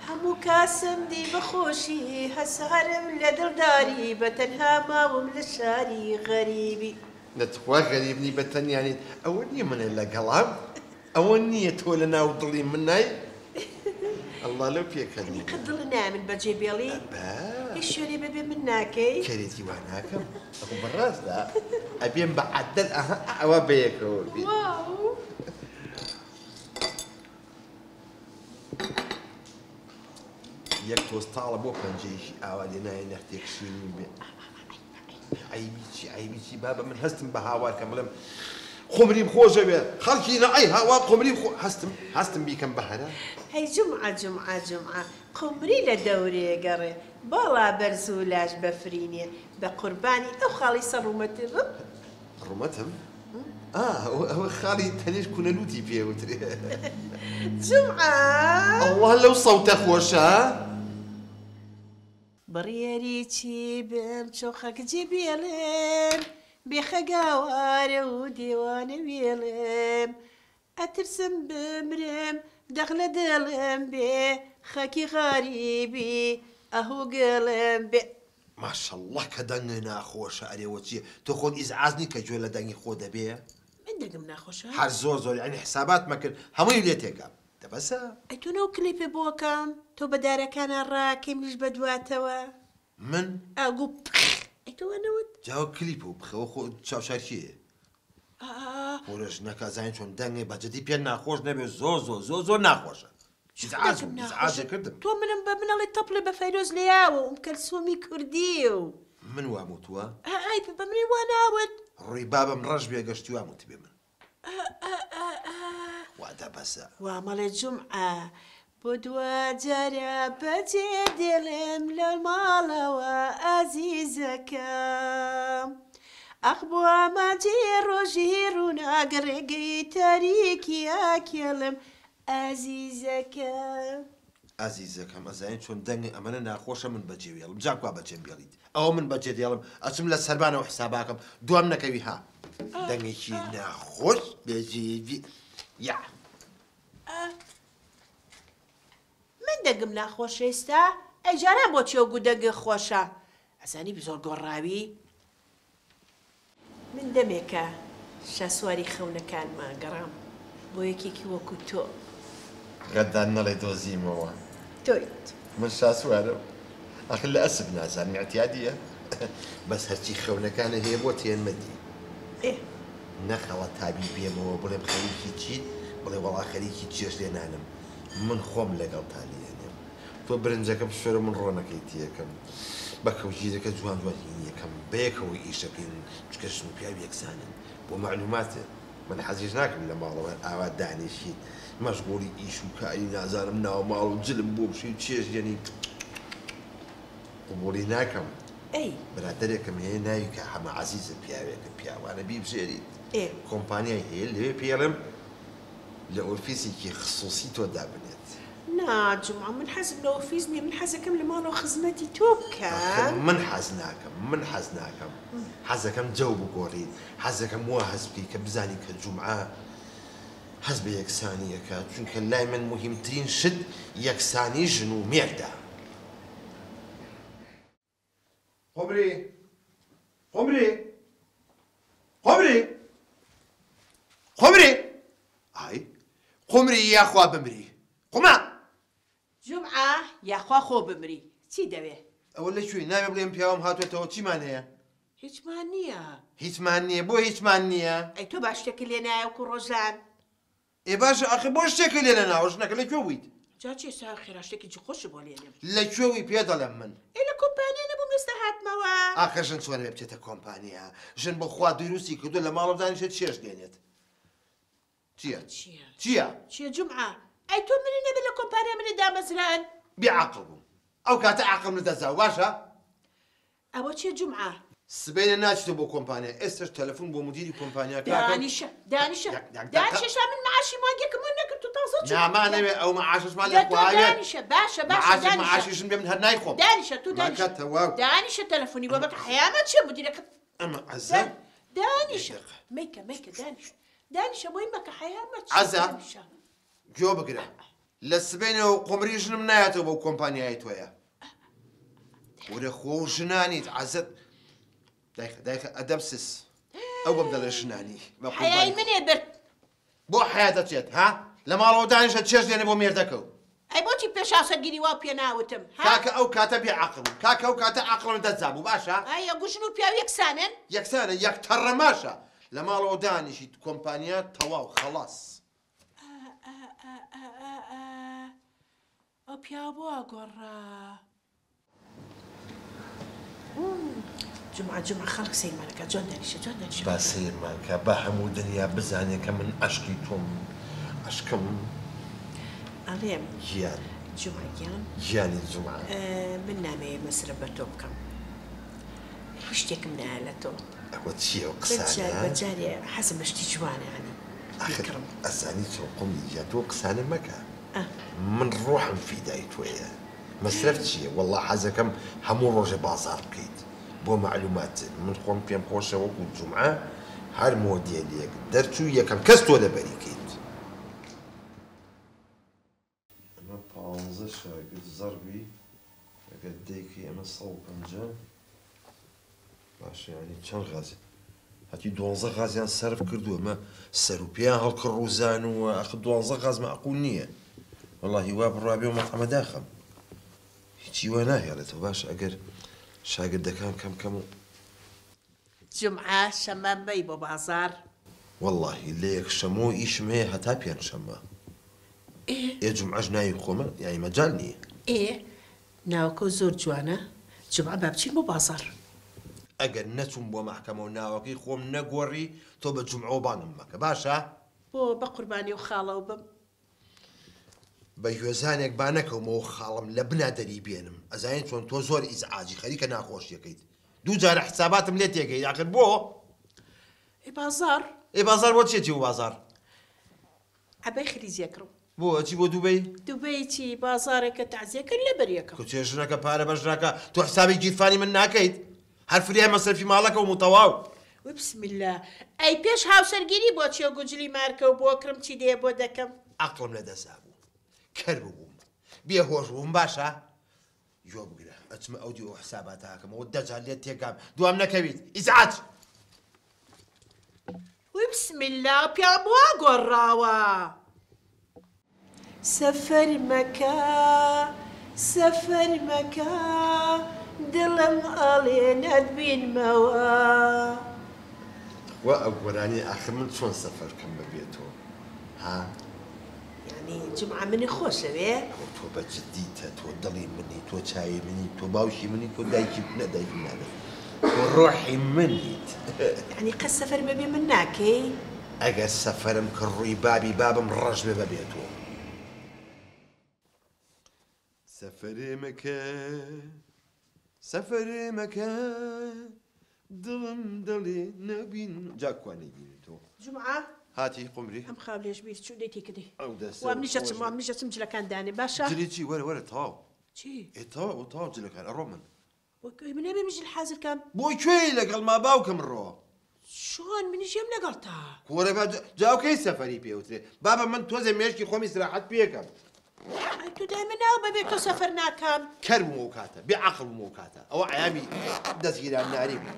هەموو کاسم دی بە خۆشی هەسارم لە دڵداری بە تەنها ماوم لە شاری غەریبی. نە تخوا غەریب نی بە تەنیا نیت ئەوە نیە منە لەگەڵام ئەوە نیە تۆ لە ناو دڵی منای ئەڵڵا لەو پێکەنینە. قەت دڵت نایە من بەجێ بێڵی؟ ئەبا. هیچ شوێنێ بەبێ من ناکەی؟ کەرێتی وا ناکەم ئەخۆ بەڕاستە ئەبێم بە عەدەل ئەها ئەوە بەیەکەوە بین. واو. یەک تۆز تاڵە بۆ پەنجەیەکی ئاوا لێ نایە نەختێک شیرین بێ. عەیبی چی عەیبی چی بابە من هەستم بە هاوار کەم بڵێم قومریم خۆشەوێ خەڵکینە ئەی هاوار قومریم خۆ هەستم هەستم بیکەم بە هەرا. هەی جومعە جومعە جومعە قومری لە دەورێ گەڕێ باڵا بەرز و لاش بەفرینێ بە قوربانی ئەو خاڵی سەر ڕوومەتم. ڕوومەتم؟ ئا ئەوە خاڵی تەنیشت کونە لووتی پێ وترێ. جومعە. ئەڵڵا لەو سەوتە خۆشە. بڕیاری چی بم چۆن خەک جێ بێڵم بێ خەگاوارە و دێوانە وێڵم ئەترسم بمرم دەق لە دڵم بێ خەکی غەریبی ئه و گڵم بێ. ماشااللە کە دەنگە ناخۆشە ئەرێ وە چیە تۆ خۆت ئیزعاج نیت کە گوێ لە دەنگی خۆت دەبێ؟ من دەنگم ناخۆشە؟ هەر زۆر زۆر یەعنی حساباتمە کرد هەمووی لێ تێکا دە بەسە. ئەی تۆ نەو کلیپێ بۆ ئەکەم تۆ بە دارەکانا ڕاکەی منیش بە دواتەوە. من؟ ئاگو پخ ئەی تۆ وا نەوت؟ جا ئەوە کلیپە و پخەوە خۆ چاوشارکێیە. ئا. خۆ ژنەکە ئەزانی چۆن دەنگێ بە جدی پێت ناخۆش نەبێ زۆر زۆر زۆر زۆر ناخۆشە. ئیزعاج بووم ئیزعاجێ کردم. تۆ منم بە من ئەڵێی تەپڵێ بە فەیرۆز لێیاوە ئوم کەلسومی کوردی و. من وام وتووە؟ ئا ئای بە منی وا ناوت. ڕووی بابم ڕەش بێ گەشتی وام وتبێ من. وا دە بەسە. وا مەڵێ جومعە. بۆ دواجارە بەجێ دێڵێم لە ماڵەوە ئازیزەکەم. ئاخ بۆ ئامانجی ڕۆژی ڕووناک ڕێگەی تاریکی ئاکێڵم ئازیزەکەم. ئازیزەکەم ئەزانی چۆن دەنگی ئەمەنە ناخۆشە من بەجێ وێڵم جا کوا بەجێم بێڵیت ئەوە من بەجێ دێڵم ئەچم لە سەربانەوە حساباکەم دوام نەکەوی ها دەنگێکی ناخۆش بێجێ یا. من دەنگم ناخۆشە ئێستا؟ ئەی جاران بۆچی ئەو گوو دەنگت خۆشە؟ ئەزانی زۆر گۆڕاوی؟ من دەمێکە شاسواری خەونەکانمە گەڕام بۆ یەکێکی وەکو تۆ. غەدان نەڵێ دۆزیمەوە. تۆیت. من شاسوارم ئاخر لە ئەسپ نازانم ئیعتیادیە بەس هەرچی خەونەکانە هەیە بۆت هێنمە دی. ئێ. نەخەڵەتابی بێمەوە بڵێم خەریکی چیت بڵێ وەڵا خەریکی چێشت لێنانم من خۆم لەگەڵتا لێئەنێم تۆ برنجەکە بشۆرە من ڕۆنەکەی تێکەم بە کەوگیرەکە جوان جوان هینیەکەم بەیەکەوە ئیشەکەین چونکە ژن و پیاو یەکسانن بۆ مەعلوماتێ من حەزیش ناکەم لە ماڵەوە هەر ئاوا دانیشیت مەشغوڵی ئیش و کاری نازانم ناوماڵ و جلم بۆ بشۆی و چێژ لێنێی قبوڵی ناکەم. ئەی. برادەرێکم هەیە ناوی کا حەمە عەزیزە پیاوێکە پیاوانە بیبژێریت ئێ. کۆمپانیای هەیە لەوێ پێی ئەڵێم لە ئۆفیسێکی خسوسی تۆ دابنێت. نا جومعە من حەزم لە ئۆفیس نیە من حەزەکەم لە ماڵەوە خزمەتی تۆ ئاخر بکەم. من حەز ناکەم من حەز ناکەم حەزەکەم جەو بگۆڕیت حەزەکەم وا هەست بکەی کە بزانی کە جومعە هەست بە یەکسانی ئەکات چونکە لای من موهیمترین شت یەکسانی ژن و مێردە. قومری قومری قومری قومری ئای قومری یاخوا بمری قومە. جومعە یاخوا خۆ بمری چی دەوێ؟ ئەوە لە کوێی نابێ بڵێم پیاوم هاتۆتەوە چیمان هەیە؟ هیچمان نییە. هیچمان نییە بۆ هیچمان نییە؟ ئەی تۆ با شتێکت لێ نایە وەکو ڕۆژان؟ ئێ باشە ئاخر بۆ شتێکت لێ نەناوە ژنەکە لە کوێ بوویت؟ جا چی ئێستا خێرا شتێکی خۆشت بۆ لێنێم. لە کوێ بووی پێ دەڵێم من. ئێ لە کۆمپانیا نەبووم ئێستا هاتمەوە. ئاخر ژن چۆن ئەبێ بچێتە کۆمپانیا ژن بۆ خوا دروستی کردووە لە ماڵەوە دانیشێت چێژ لێنێت چییە؟ چییە؟ چییە؟ چییە جومعە؟ ئەی تۆ منی نەبێ لە کۆمپانیا منت دامەزران؟ بێ عەقڵ بووم ئەو کاتە عەقڵم لەدەست داوە باشە؟ ئەوە چیە جومعە؟ سبەینێ ناچیتەوە بۆ کۆمپانیا ئێستەش تەلەفون بۆ مدیری کۆمپانیاکە ئەکەم. دانیشە دانیشە یەک دەقە. دانیشە شا من معاشی مانگێکم وەرنەگرت و تازە چووم. نامانەوێ ئەو معاشەشمان لە دە تۆ خوا ئەوێت. دانیشە باشە باشە معاشت دانیشە. معاشیشم بێ من هەر نایخۆم. دانیشە تۆ دانیشە. ماکە تەواو. دانیشە تەلەفونی بۆ بکە حەیامە چیە مدیرەکەت. ئەمە عەزە. دانیشە یەک دەقە. مەیکە مەیکە دانیشە دانیشە بۆی مەکە حەیامە چیە عەزە. دانیشە. گوێ بگرە لە سبەینێوە قومری ژنم نایەتەوە بەو کۆمپانیایەی تۆیە. ورە خۆ و ژنانیت عەزەت دایخە دایخە ئەدەب سس ئەو بەم دەڵێ ژنانی بە حەیای قوربانی منێ برد. بۆ حەیا دەچێت ها لە ماڵەوە دانیشە چێژ لێنێ بۆ مێردەکەو. ئەی بۆچی پێش هاوسەرگیری واو پێ ناوتم ها؟ کاکە ئەو کاتە بێ عەقڵ بووم کاکە ئەو کاتە عەقڵم دەست دابوو باشە؟ ئایا گو ژن و پیاو یەکسانن؟ یەکسانە یەک تەڕەماشە لە ماڵەوە دانیشیت کۆمپانیا تەواو خەڵاس. ئەو پیاوە بۆ وا گۆڕا؟ جومعە جومعە خەڵک سەیرمان ئەکا جوان دانیشە جوان دانیشە. با سەیرمان کا با هەموو دنیا بزانێ کە من عەشقی تۆم عەشقم. ئەڵێم گیان. جومعە گیان. گیانی جومعە. من نامەوێ مەسرەف بە تۆ بکەم هیچ شتێکم نایە لە تۆ. ئەوە چییە ئەو قسانە؟ بەجار بەجارێ حەزم لە شتی جوانە یانی ئاخر بیکڕم. ئەزانی چۆن قومری گیان تۆ قسانە مەکە من ڕۆحم فیدای تۆیە مەسرەف چییە وەڵا حەزەکەم هەموو ڕۆژێ بازاڕ بکەیت بۆ مەعلومات من خۆم پێم خۆشە وەکو جومعە هەر مۆدێلێک دەرچوو یەکەم کەس تۆ لەبەری کەیت. ئەمە پانزە شاگرد زەڕبی ئەگەر دەیکەی ئەمە 150 باشە یانی چەند غازی هەتی دوانزە غازیان سەرف کردووە ئەمە سەر و پێیان هەڵکڕوزانووە ئەخ دوانزە غاز مەعقول نییە وەڵاهی وا بڕوا بێ و مەتعەمە داخەم هیچی وا ناهێڵێتەوە باشە ئەگەر شاگردەکان کەم کەم و جومعە شەممە مەی بۆ بازاڕ. وەڵاهی لە یەک شەمۆ ئیشم هەیە هەتا پێنج شەممە ئێ جومعەش ناوی خۆمە یانی مەجال نییە. ئێ ناوەکەو زۆر جوانە جومعە با بچین بۆ بازاڕ. ئەگەر نەچووم بۆ مەحکەمە و ناوەکەی خۆم نەگۆڕی تۆ بە جومعەوە بانگم مەکە باشە؟ بۆ بە قوربانی و خاڵەو بم. بە گوێزانێک با نەکەومەوە خاڵم لە بنا دەری بێنم ئەزانی چۆن تۆ زۆر ئیزعاجی خەریکە ناخۆشیەکەیت دوو جارە حساباتم لێ تێگەی ئاخر بۆ؟ ئەی بازاڕ؟ ئەی بازاڕ بۆ چیەتی بۆ بازاڕ؟ عەبەی خلیجێ کڕم. بۆ ئەچی بۆ دوبەی؟ دوبەی چی بازاڕێکە تەعزیەکە لەبەر یەکەم. کوچێ ژنەکە پارە بەش ناکا تۆ حسابی گیرفانی من ناکەیت؟ هەر فریای مەسرەفی ماڵەکەوم و تەواو. وی بسم اللە ئەی پێش هاوسەرگیری بۆ چیە گوجلی مارکە و بۆ کڕم چی دێ بۆ دەکەم. عەقڵم لە دەسا بوو کەر ببووم بێ هۆش بووم باشە گوێ بگرە ئەچمە ئەو دیو ئەو حساباتە ئەکەمەوە دەجار لێت تێکام دوام نەکەویت ئیزعاج. وی بسم اللە پیاوم وا گۆڕاوە. سەفەر مەکە سەفەر مەکە دڵم ئەڵێ نەتبینمەوە. تخوا ئەو گۆرانیە ئاخر من چۆن سەفەر کەم بە بێ تۆ ها. یانی جومعە منی خۆشەوێ؟ ئەوە تۆ بە جدیتە تۆ دڵی منی تۆ چاوی منی تۆ باوکی منی تۆ دایکی نە دایکی نابێت تۆ ڕۆحی منیت. یانی قەت سەفەر بەبێ من ناکەی؟ ئەگەر سەفەرم کرد ڕووی بابی بابم ڕەش بێ بەبێ تۆ. سەفەرێ مەکە سەفەرێ مەکە دڵم دەڵێ نەبین جا کوا نەیبینی تۆ. جومعە. هاتی قومری. ئەم خاو لێش بیر چوو دەی تێکردی. ئەو دەستە وا منیش ئەچم وا منیش ئەچم جلەکان دانێ باشە. جلی چی وەرە وەرە تەواو. چی؟ ئێ تەواو تەواو جلەکان ئەڕۆ من. وەک من نەبێ من جل حازر کەم. بۆ کوێی لەگەڵ ما باوکم ڕۆ. چۆن منیش یەم لەگەڵتا. کورە با جا ئەو کەی سەفەری پێ وترێ بابە من تۆزێ مێشکی خۆم ئیسراحەت پێکەم. ئەی تۆ دایمە ناو بەبێ تۆ سەفەر ناکەم. کەر بووم ئەو کاتە بێ عەقڵ بووم ئەو کاتە ئەوە عەیامی دەستگیران ناری بوو.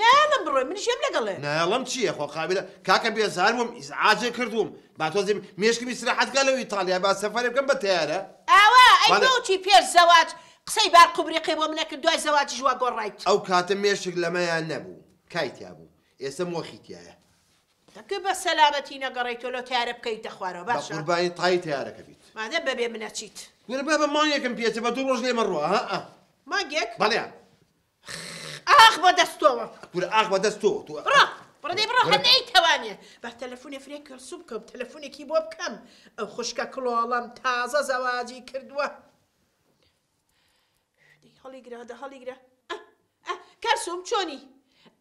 نایەڵم بڕۆی منیش یەم لەگەڵێ. نایەڵم چییە خۆ قابیلە کاکە بێزار بووم ئیزعاجێ کردووم با تۆزێ مێشکم ئیسراحەت کا لەو ئیتاڵیا با سەفەرێ بکەم بە تەیارە. ئاوا ئەی بەڵێ. بۆچی پێش زەواج قسەی بار قوبریقی بۆ منەکرد دوای زەواجیش وا گۆڕایت. ئەو کاتە مێشک لەمەیا نەبوو کای تیا بوو ئێسە مۆخی تیایە. دەکە بە سەلامەتی نەگەڕێیتەوە لەو تەیارە بکەویتە خوارەوە بە باشە. قوربانی تای تەیارەکە بیت. مادەم بەبێ من ئەچیت. کورە بابە مانگێکم پێچە بە دوو ڕۆژ لێ مەڕوا ها ئا. مانگێک؟ بەڵێ. ئاخ بە دەست تۆوە. کورە ئاخ بە دەست تۆ تۆ. بڕۆ بڕۆ دەی بڕۆ هەر نەیتەوانێ با تەلەفونێ فرێ کەلسوم بکەم تەلەفونێکی بۆ بکەم ئەو خوشکە کڵۆڵەم تازە زەواجی کردووە. دەی هەڵیگرە دە هەڵیگرە ئە ئە کەلسوم چۆنی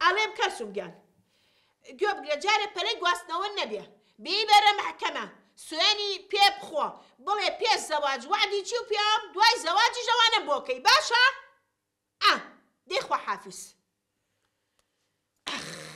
ئەڵێم کەلسوم گیان گوێ بگرە جارێ پەلەی گواستنەوە نەبێ بیبەرە مەحکەمە سوێنی پێ بخۆ بڵێ پێش زەواج وەعدی چی و پێم دوای زەواجیش ئەوانەم بۆ کەی باشە ئا دەی خواحافیز. ئەخ.